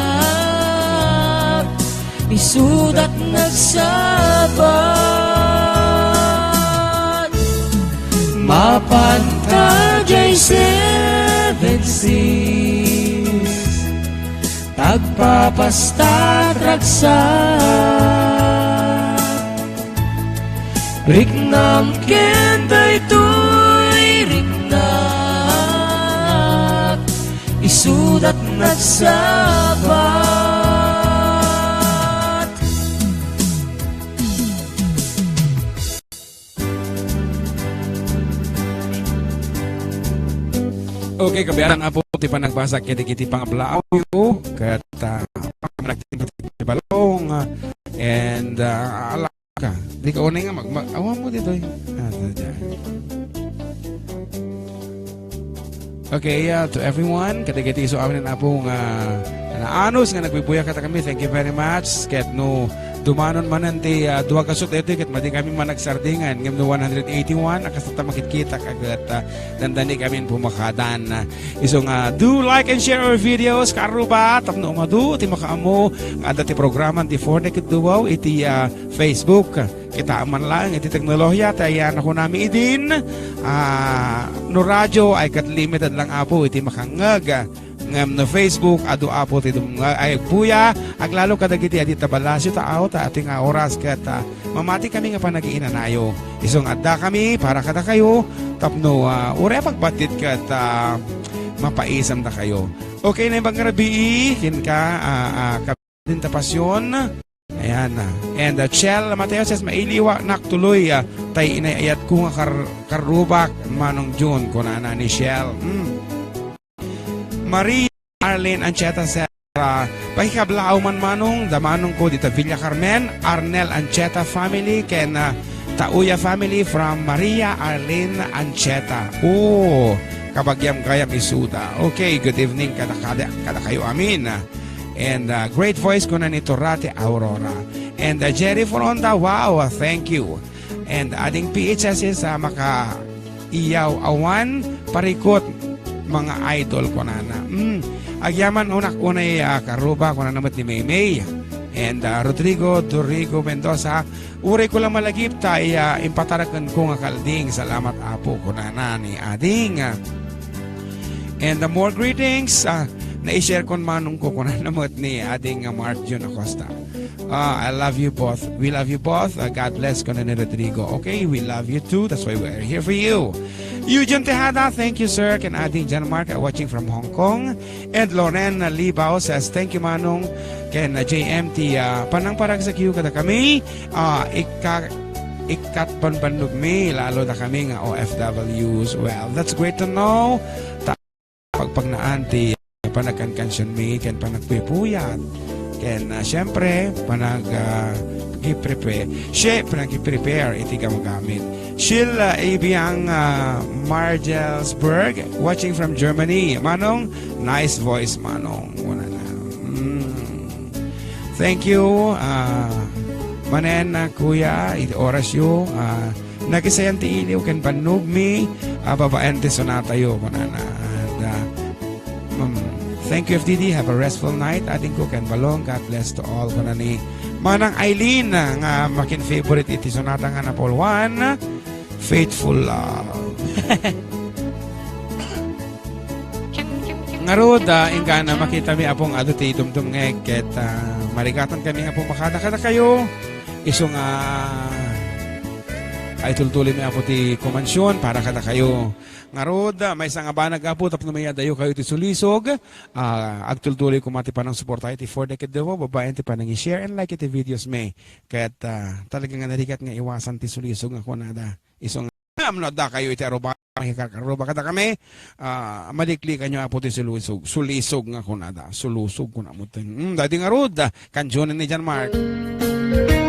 isudat nagsabat. Mapanta diay seven seas, ta Agpapastat ragsak. Riknam ken daytoy riknak. Isudat nagsabat. Okay, kabiaran, Apo, ti panagbasa ket iti pangablaawyo, ket, ah, managtimpatibalong, ah, and, ah, ala ka. Di ka unay nga mag-, mag-, awan mo ditoy. Ah, dada. Okay, uh, to everyone, kadagiti isu amin, Apo, nga naanus nga nagbibuya kadakami, thank you very much. Ket no dumanon manen ti, uh, dua ka sut daytoy, ket madi kami managsardingan, ngem no one hundred eighty-one, a kasta ta makitkitak, ket, uh, dandani kami pumakadan. Isu nga, do like and share our videos, karuba, tapno umadu ti makaammo nga adda ti programan ti For the Kid Duo iti, uh, Facebook. Kita man lang iti teknolohiya, ti ayan ako nami idin. Ah, no radio ay ket limited lang, Apo, iti makangngeg. Ngem no Facebook, adu, Apo, ti dumngeg ay agbuya, aglalo kadagiti adi ta balasyo tao, ta ati nga oras ket, ah, mamati kami nga panagiinanayo. Isu nga adda kami para kadakayo, tapno, ah, uray a pagbattit ket, ah, mapaisamdakayo. Okay, naimbag nga rabii, kenka, ah, ah, Din ta pasyon. Ayan, ah. And, uh, Chel Mateo says, "Mailiwa nak tuloy, ah, tay inay-ayat ko nga kar-, karrubak, Manong Jun," kunana ni Chel. Hmm. Maria Arlene Ancheta says, ah, "Pakikablaaw man, Manong, da manong ko dita Villa Carmen, Arnel Ancheta family, ken, ah, Tauya family from Maria Arlene Ancheta." Oh, kabagyam gayam isuda. Okay, good evening kada, kada, kada kayo amin. And, uh, great voice, kuna ni Torate Aurora. And, uh, Jerry Foronda, wow, uh, thank you. And ading P H S is, uh, maka iyaw awan parikot, mga idol, kunana. Mm. Agyaman unak unay, uh, karuba, kunana met ni Maymay. And, uh, Rodrigo Dorigo Mendoza, "Uray ko lang malagip ta iya impataraken ko nga kalding. Salamat, Apo," kunana ni Ading. And the more greetings, ah, na-share kon manong ko, kunana met ni Ading nga Mark Jun Acosta. Ah, I love you both. We love you both. Ah, God bless, kuna ni Rodrigo. Okay, we love you too. That's why we're here for you. Eugene Tejada, thank you, sir. Ken Ading John Mark, uh, watching from Hong Kong. And Loren Libao says, "Thank you, Manong." Ken, uh, J M T, uh, panangparagsak yu kada kami, uh, ikka-, ikkat banbannogmi, lalo da kami nga O F Ws. Well, that's great to know. Ta-, pagpagnaan ti panagkankansionmi, ken panagpuypuyat. Ken, uh, siyempre, panag, uh, gi-prepare. Siya, panag-prepare iti gamgamit. Sheila Ibiang, ah, Margelsberg, watching from Germany. Manong, nice voice, Manong. Wala na. Mm. Thank you, ah, manen, ah, Kuya, iti oras yo. Ah, nakisayan ti iliw ken bannogmi, ah, babaen ti sonata yo, kunana. And, ah, Um, thank you, F D D. Have a restful night. Ading ko ken Balong. God bless to all. Kuna ni Manang Eileen, ah, nga makin favorite iti sonata nga napulwan, Faithful Love. Ngarud, ah, inggana makitami, Apong, adu ti dumdumngeg ket, ah, marigatan kami, Apong, makada kadakayo. Isu nga ay tultuloy mi, Apo, ti kumansion para kadakayo. Ngarud, ah, maysa nga banag, Apo, tapno mayadayo kayo iti sulisog. Ah, agtultuloy koma ti panangsuporta iti For the Kid Duo, babaen ti panangi-share and like iti videos mi. Ket, ah, talaga nga narigat nga iwasan ti sulisog nga kunada. Isu nga, no adda kayo iti aruba, makikaruba kada kami, ah, maliklikan yo, Apo, ti sulisog. Sulisog nga kunada. Sulusog kuna mo ten. Mm, dati ngarud, ah, kanjonen ni John Mark.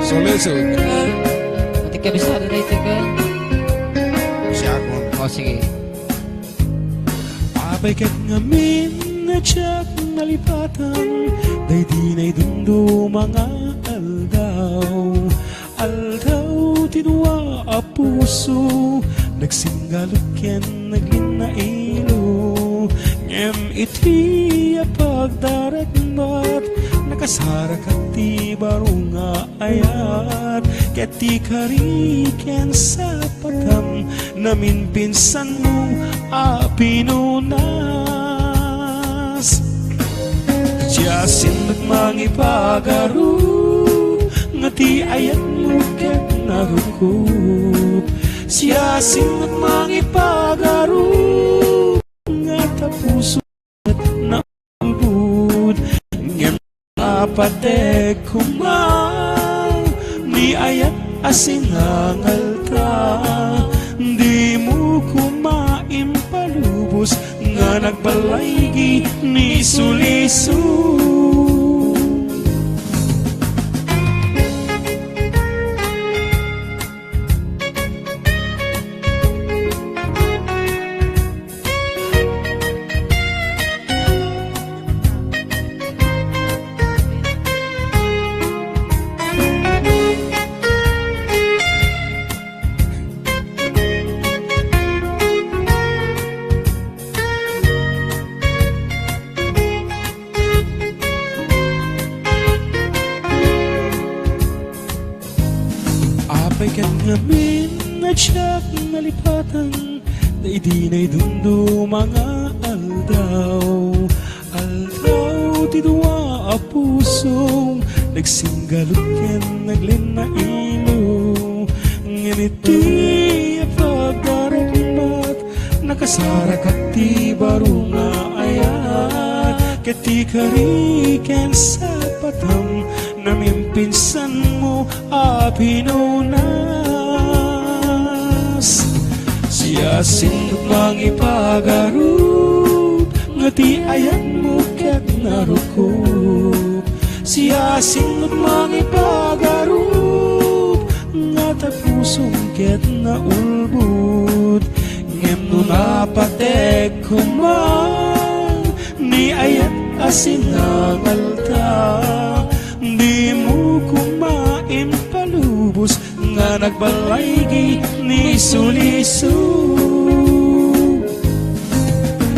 Sulusog. Ati kabisado na ito ka? Siya ako. O, sige. Apay ket ngamin nga diak nalipatan, daydi naidumduma nga aldaw. Aldaw ti dua a puso, nagsinggalup ken naglinnailo. Ngem iti a pagdarekmat, nakasarakan ti baro nga ayat, ket ti kari ken sapatam, naminpinsanmo a pinunas. Siasino ti mangipagarup, nga ti ayatmo ket narukup. Siasino ti mangipagarup, nga ta puso ket naulbod. Ngem napatek koma, ni ayat a sinangalta. Dimo koma impalubos, nga nagbalaygi ni suliso. Apay ket ngamin a diak nalipatan, ta idi naidumduma nga aldaw, aldaw ti dua a puso, nagsinggalut ken naglinnailo. Ngem iti pagdarumbat, nakasarakan ti baro nga ayat, ket ti kari ken sapatam, namimpinsanmo a pinunas. Siasino ti mangipagarup, nga ti ayatmo ket narukup. Siasino ti mangipagarup, nga ta pusom ket naulbod. Ngem no napatek koma, ni ayat a sinangalta, dimo koma impalubos, nga nagbalaygi ni suliso.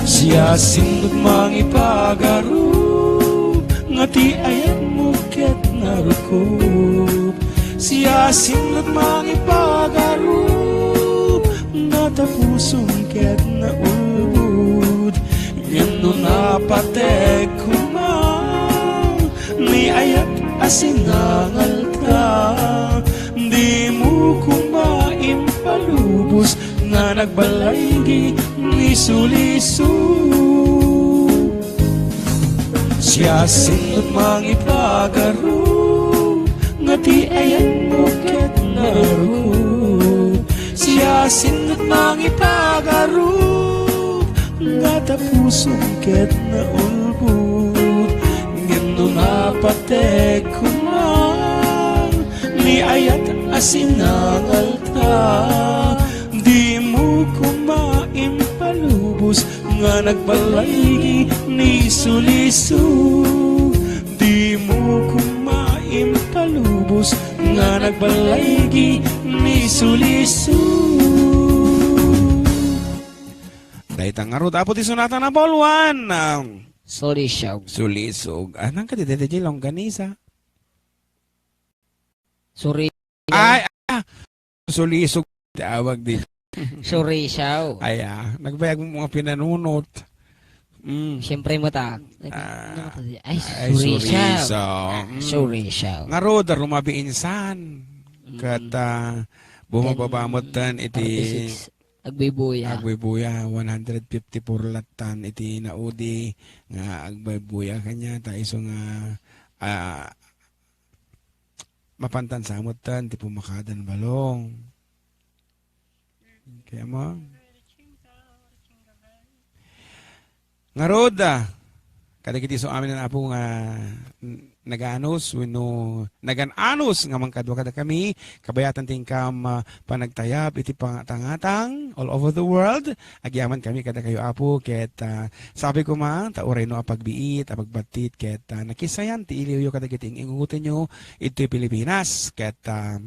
Siasino ti mangipagarup, nga ti ayatmo ket narukup. Siasino ti mangipagarup, nga ta pusom ket naulbod. Ngem no napatek koma, ni ayat a sinangalta, dimo koma impalubos, nga nagbalaygi ni suliso. Siasino ti mangipagarup, nga ti ayatmo ket narukup. Siasino ti mangipagarup, nga ta pusom ket naulbod. Ngem no napatek koma, ni ayat a sinangalta, dimo koma impalubos, nga nagbalaygi ni suliso. Dimo koma impalubos, nga nagbalaygi ni suliso. Dayta ngarud, Apo, ti sonata number one. Sulisog. Sulisog. Ah, nang kadi, dede, di longganisa. Suri. Ay, ah, sulisog ti awag di. Surisaw. Ay, ah, nagbayag mo mga pinanunot. Mm. Siyempre, mata. Ah, Ay, ay, surisaw. Surisaw. Ah, mm. Surisaw. Ngarud, rumabi insan. Mm. Ket, ah, bumababa Ten, met ten iti forty-six. Agbibuya. Agbibuya, one hundred fifty-four lattan iti naudi nga agbibuya kaniata isu nga, ah, mapantan sa met ten ti pumakadan balong. Kaya mo? Ngarud, ah, kadagiti isu amin, Apo, nga n-, naganus wenno nagan-anus nga mangkadua kadakami, kabayatan ti inkam, ah, panagtayab iti pangatangatang all over the world. Agyamankami kadakayo, Apo, ket, ah, sapay koma ta uray no a pagbiit, a pagbattit, ket, ah, nakissayan ti iliwyo kadagiti ing-ingutenyo iti Pilipinas. Ket, ah,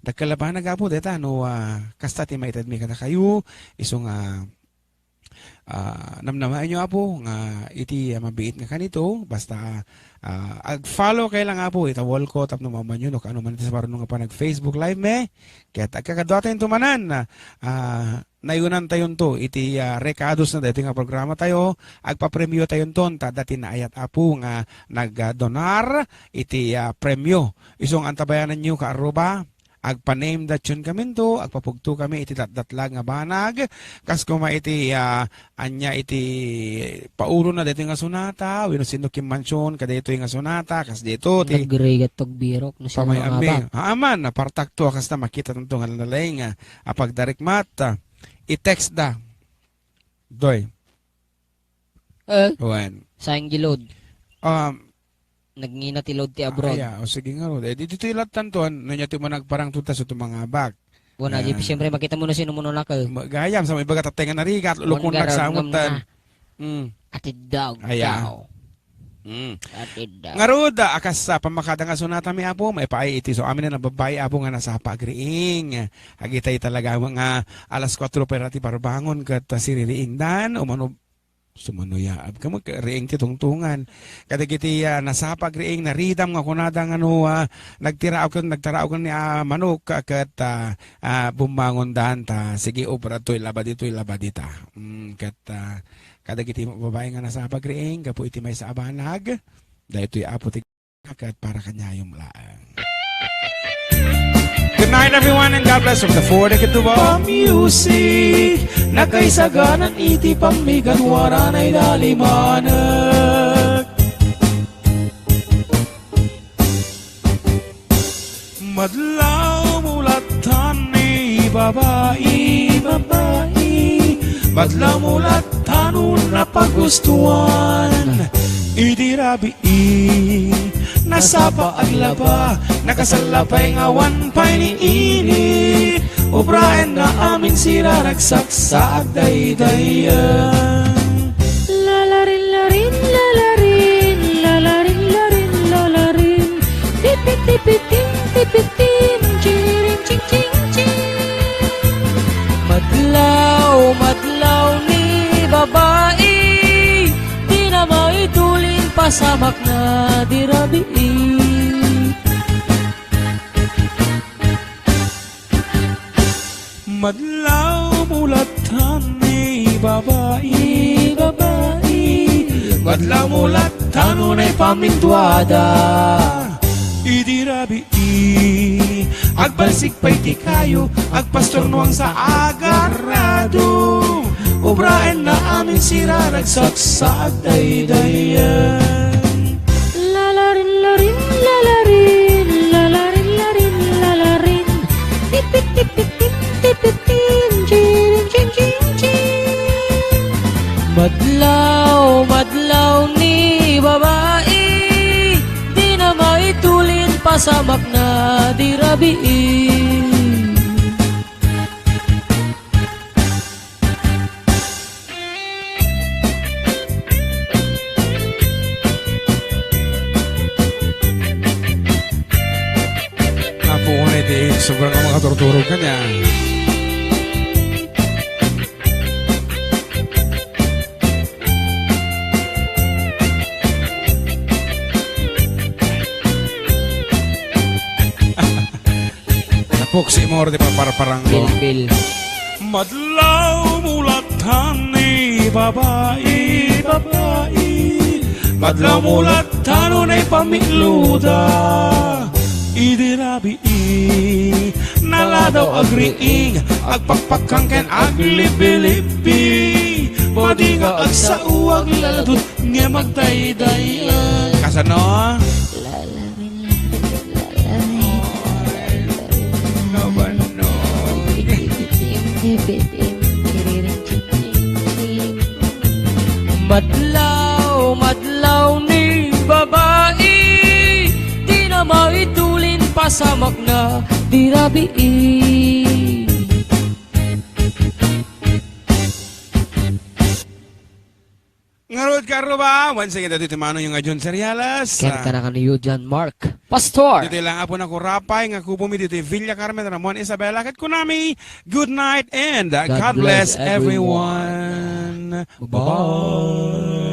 dakkel a banag, Apo, dayta no, ah, kasta ti maitedmi kadakayo, isu nga Ah, namnamaenyo, Apo, nga iti, ah, mabiit nga kanito, basta, ah, ag-follow kay lang, Apo, ita wall ko, tapno mamanyo, no, kaano man iti sabarno nga panag-Facebook Live mi, ket agkakaduatayon to manen, ah, nayunantayonto iti, ah, rekados na daytoy nga programa tayo, agpapremio tayonton, ta adda ti naayat, Apo, nga nagdonar iti, ah, premio. Isu nga antabayananyo, kaarruba, agpa-name that tune kaminto, agpapugto kami iti datdatlag nga banag, kas koma iti, ah, ania iti paulona daytoy nga sonata, wenno sino kimmansion kadaytoy nga sonata, kas dayto ti Nagrigat tog birok no sino pamay-ammi. Nga abak. Haan man, napartakto a kasta makita tanto nga nalaing, ah, a pagdarikmat, ah, i-text da. Doy. Eh, Wen. Sayang di load. Um, Nagngina ti load ti abroad. Aya, o sige nga, Rod. Eh, di, ditoy lattan to, an-, no, nya ti managparang to, ta, so, to mangabak. Wana, di, siyempre, makita mo na sino mo nunaka. Ma-, gayam, sa may baga tatay nga narigat, lukon na, samutan. Mm. Atid daw, Aya. Daw. Mm. Atid daw. Nga, Rod, ah, akas, ah, pamakada nga sonata mi, Apo, maipaay iti, so, amin na nababayi, Apo, nga nasapa agriing. Agitay talaga, nga alas kuatro pay ra ti parbangon, ket, ah, siririingdan, umano, Sumano yaab ka, magriing ti tungtungan. Kadagiti, ah, nasapa agriing, naridam nga kunada nga no, ah, nagtiraok, nagtaraok ni, ah, manok, ah, ket, ah, ah, bummangondan ta, sige, obra toy labadi, toy labadi ta. Mm, ket, ah, kadagiti babae nga nasapa agriing, gapu iti maysa a banag, daytoy Apo ti Ket para kaniayom laeng. Good night, everyone, and God bless from the Fort Kitubo. Music, nakaisaganan iti pammigaduaran ay dalimanek. Madlaw mo lattan ni babai, babai. Madlaw mo lattan no napagustuan. Idi rabii, nasapa aglaba, nakasalla pay nga awan pay ni ini. Ubraenna amin siraragsak sa agdaydayan. Lalarin, larin, lalarin, lalarin, larin, lalarin. Tipit, tipitin, tipitin, chiririn, ching, ching, ching. Madlaw, madlaw ni babai, di na maitulin pasamak na di rabii. Madlaw mo lattan ni babai, babai. Madlaw mo lattan no naipamintuada. Idi rabii, agbalsig pay ti kayo, agpastor no ang sa agarado. Ubraenna amin siraragsak sa agdaydayan. Lalarin, larin, lalarin, lalarin, larin, lalarin. Tipit, tipit, tim, tipit, tim, chiring, ching, ching, ching. Madlaw, madlaw ni babai, di na maitulin pasamak na di rabii. Apo ko na iti sobrang nga makaturturog kanya. Napuksi mo, di ba, parparang mo? Bilbil. Madlaw mo lattan ni babai, babai. Madlaw mo lattan no naipamikluda. Idi rabii, naladaw agriing, agpakpakkang ken aglibilibi. Madi nga agsao, aglaladot, ngem agdaydayan. Kasano? Lalamin, lalamin, lalamin. Kabanno. Madlaw, madlaw ni babai, di na maitulin pasamak na di rabii. Ngarud, kaarruba, once again, dito ti mano yung nga John Serialas. Ken kanakan ni John Mark. Pastor. Dito lang apo na kurapay, nga kubo mi dito Villa Carmen, Ramon Isabela. Ket kunami, good night and, uh, God bless everyone. Bye-bye.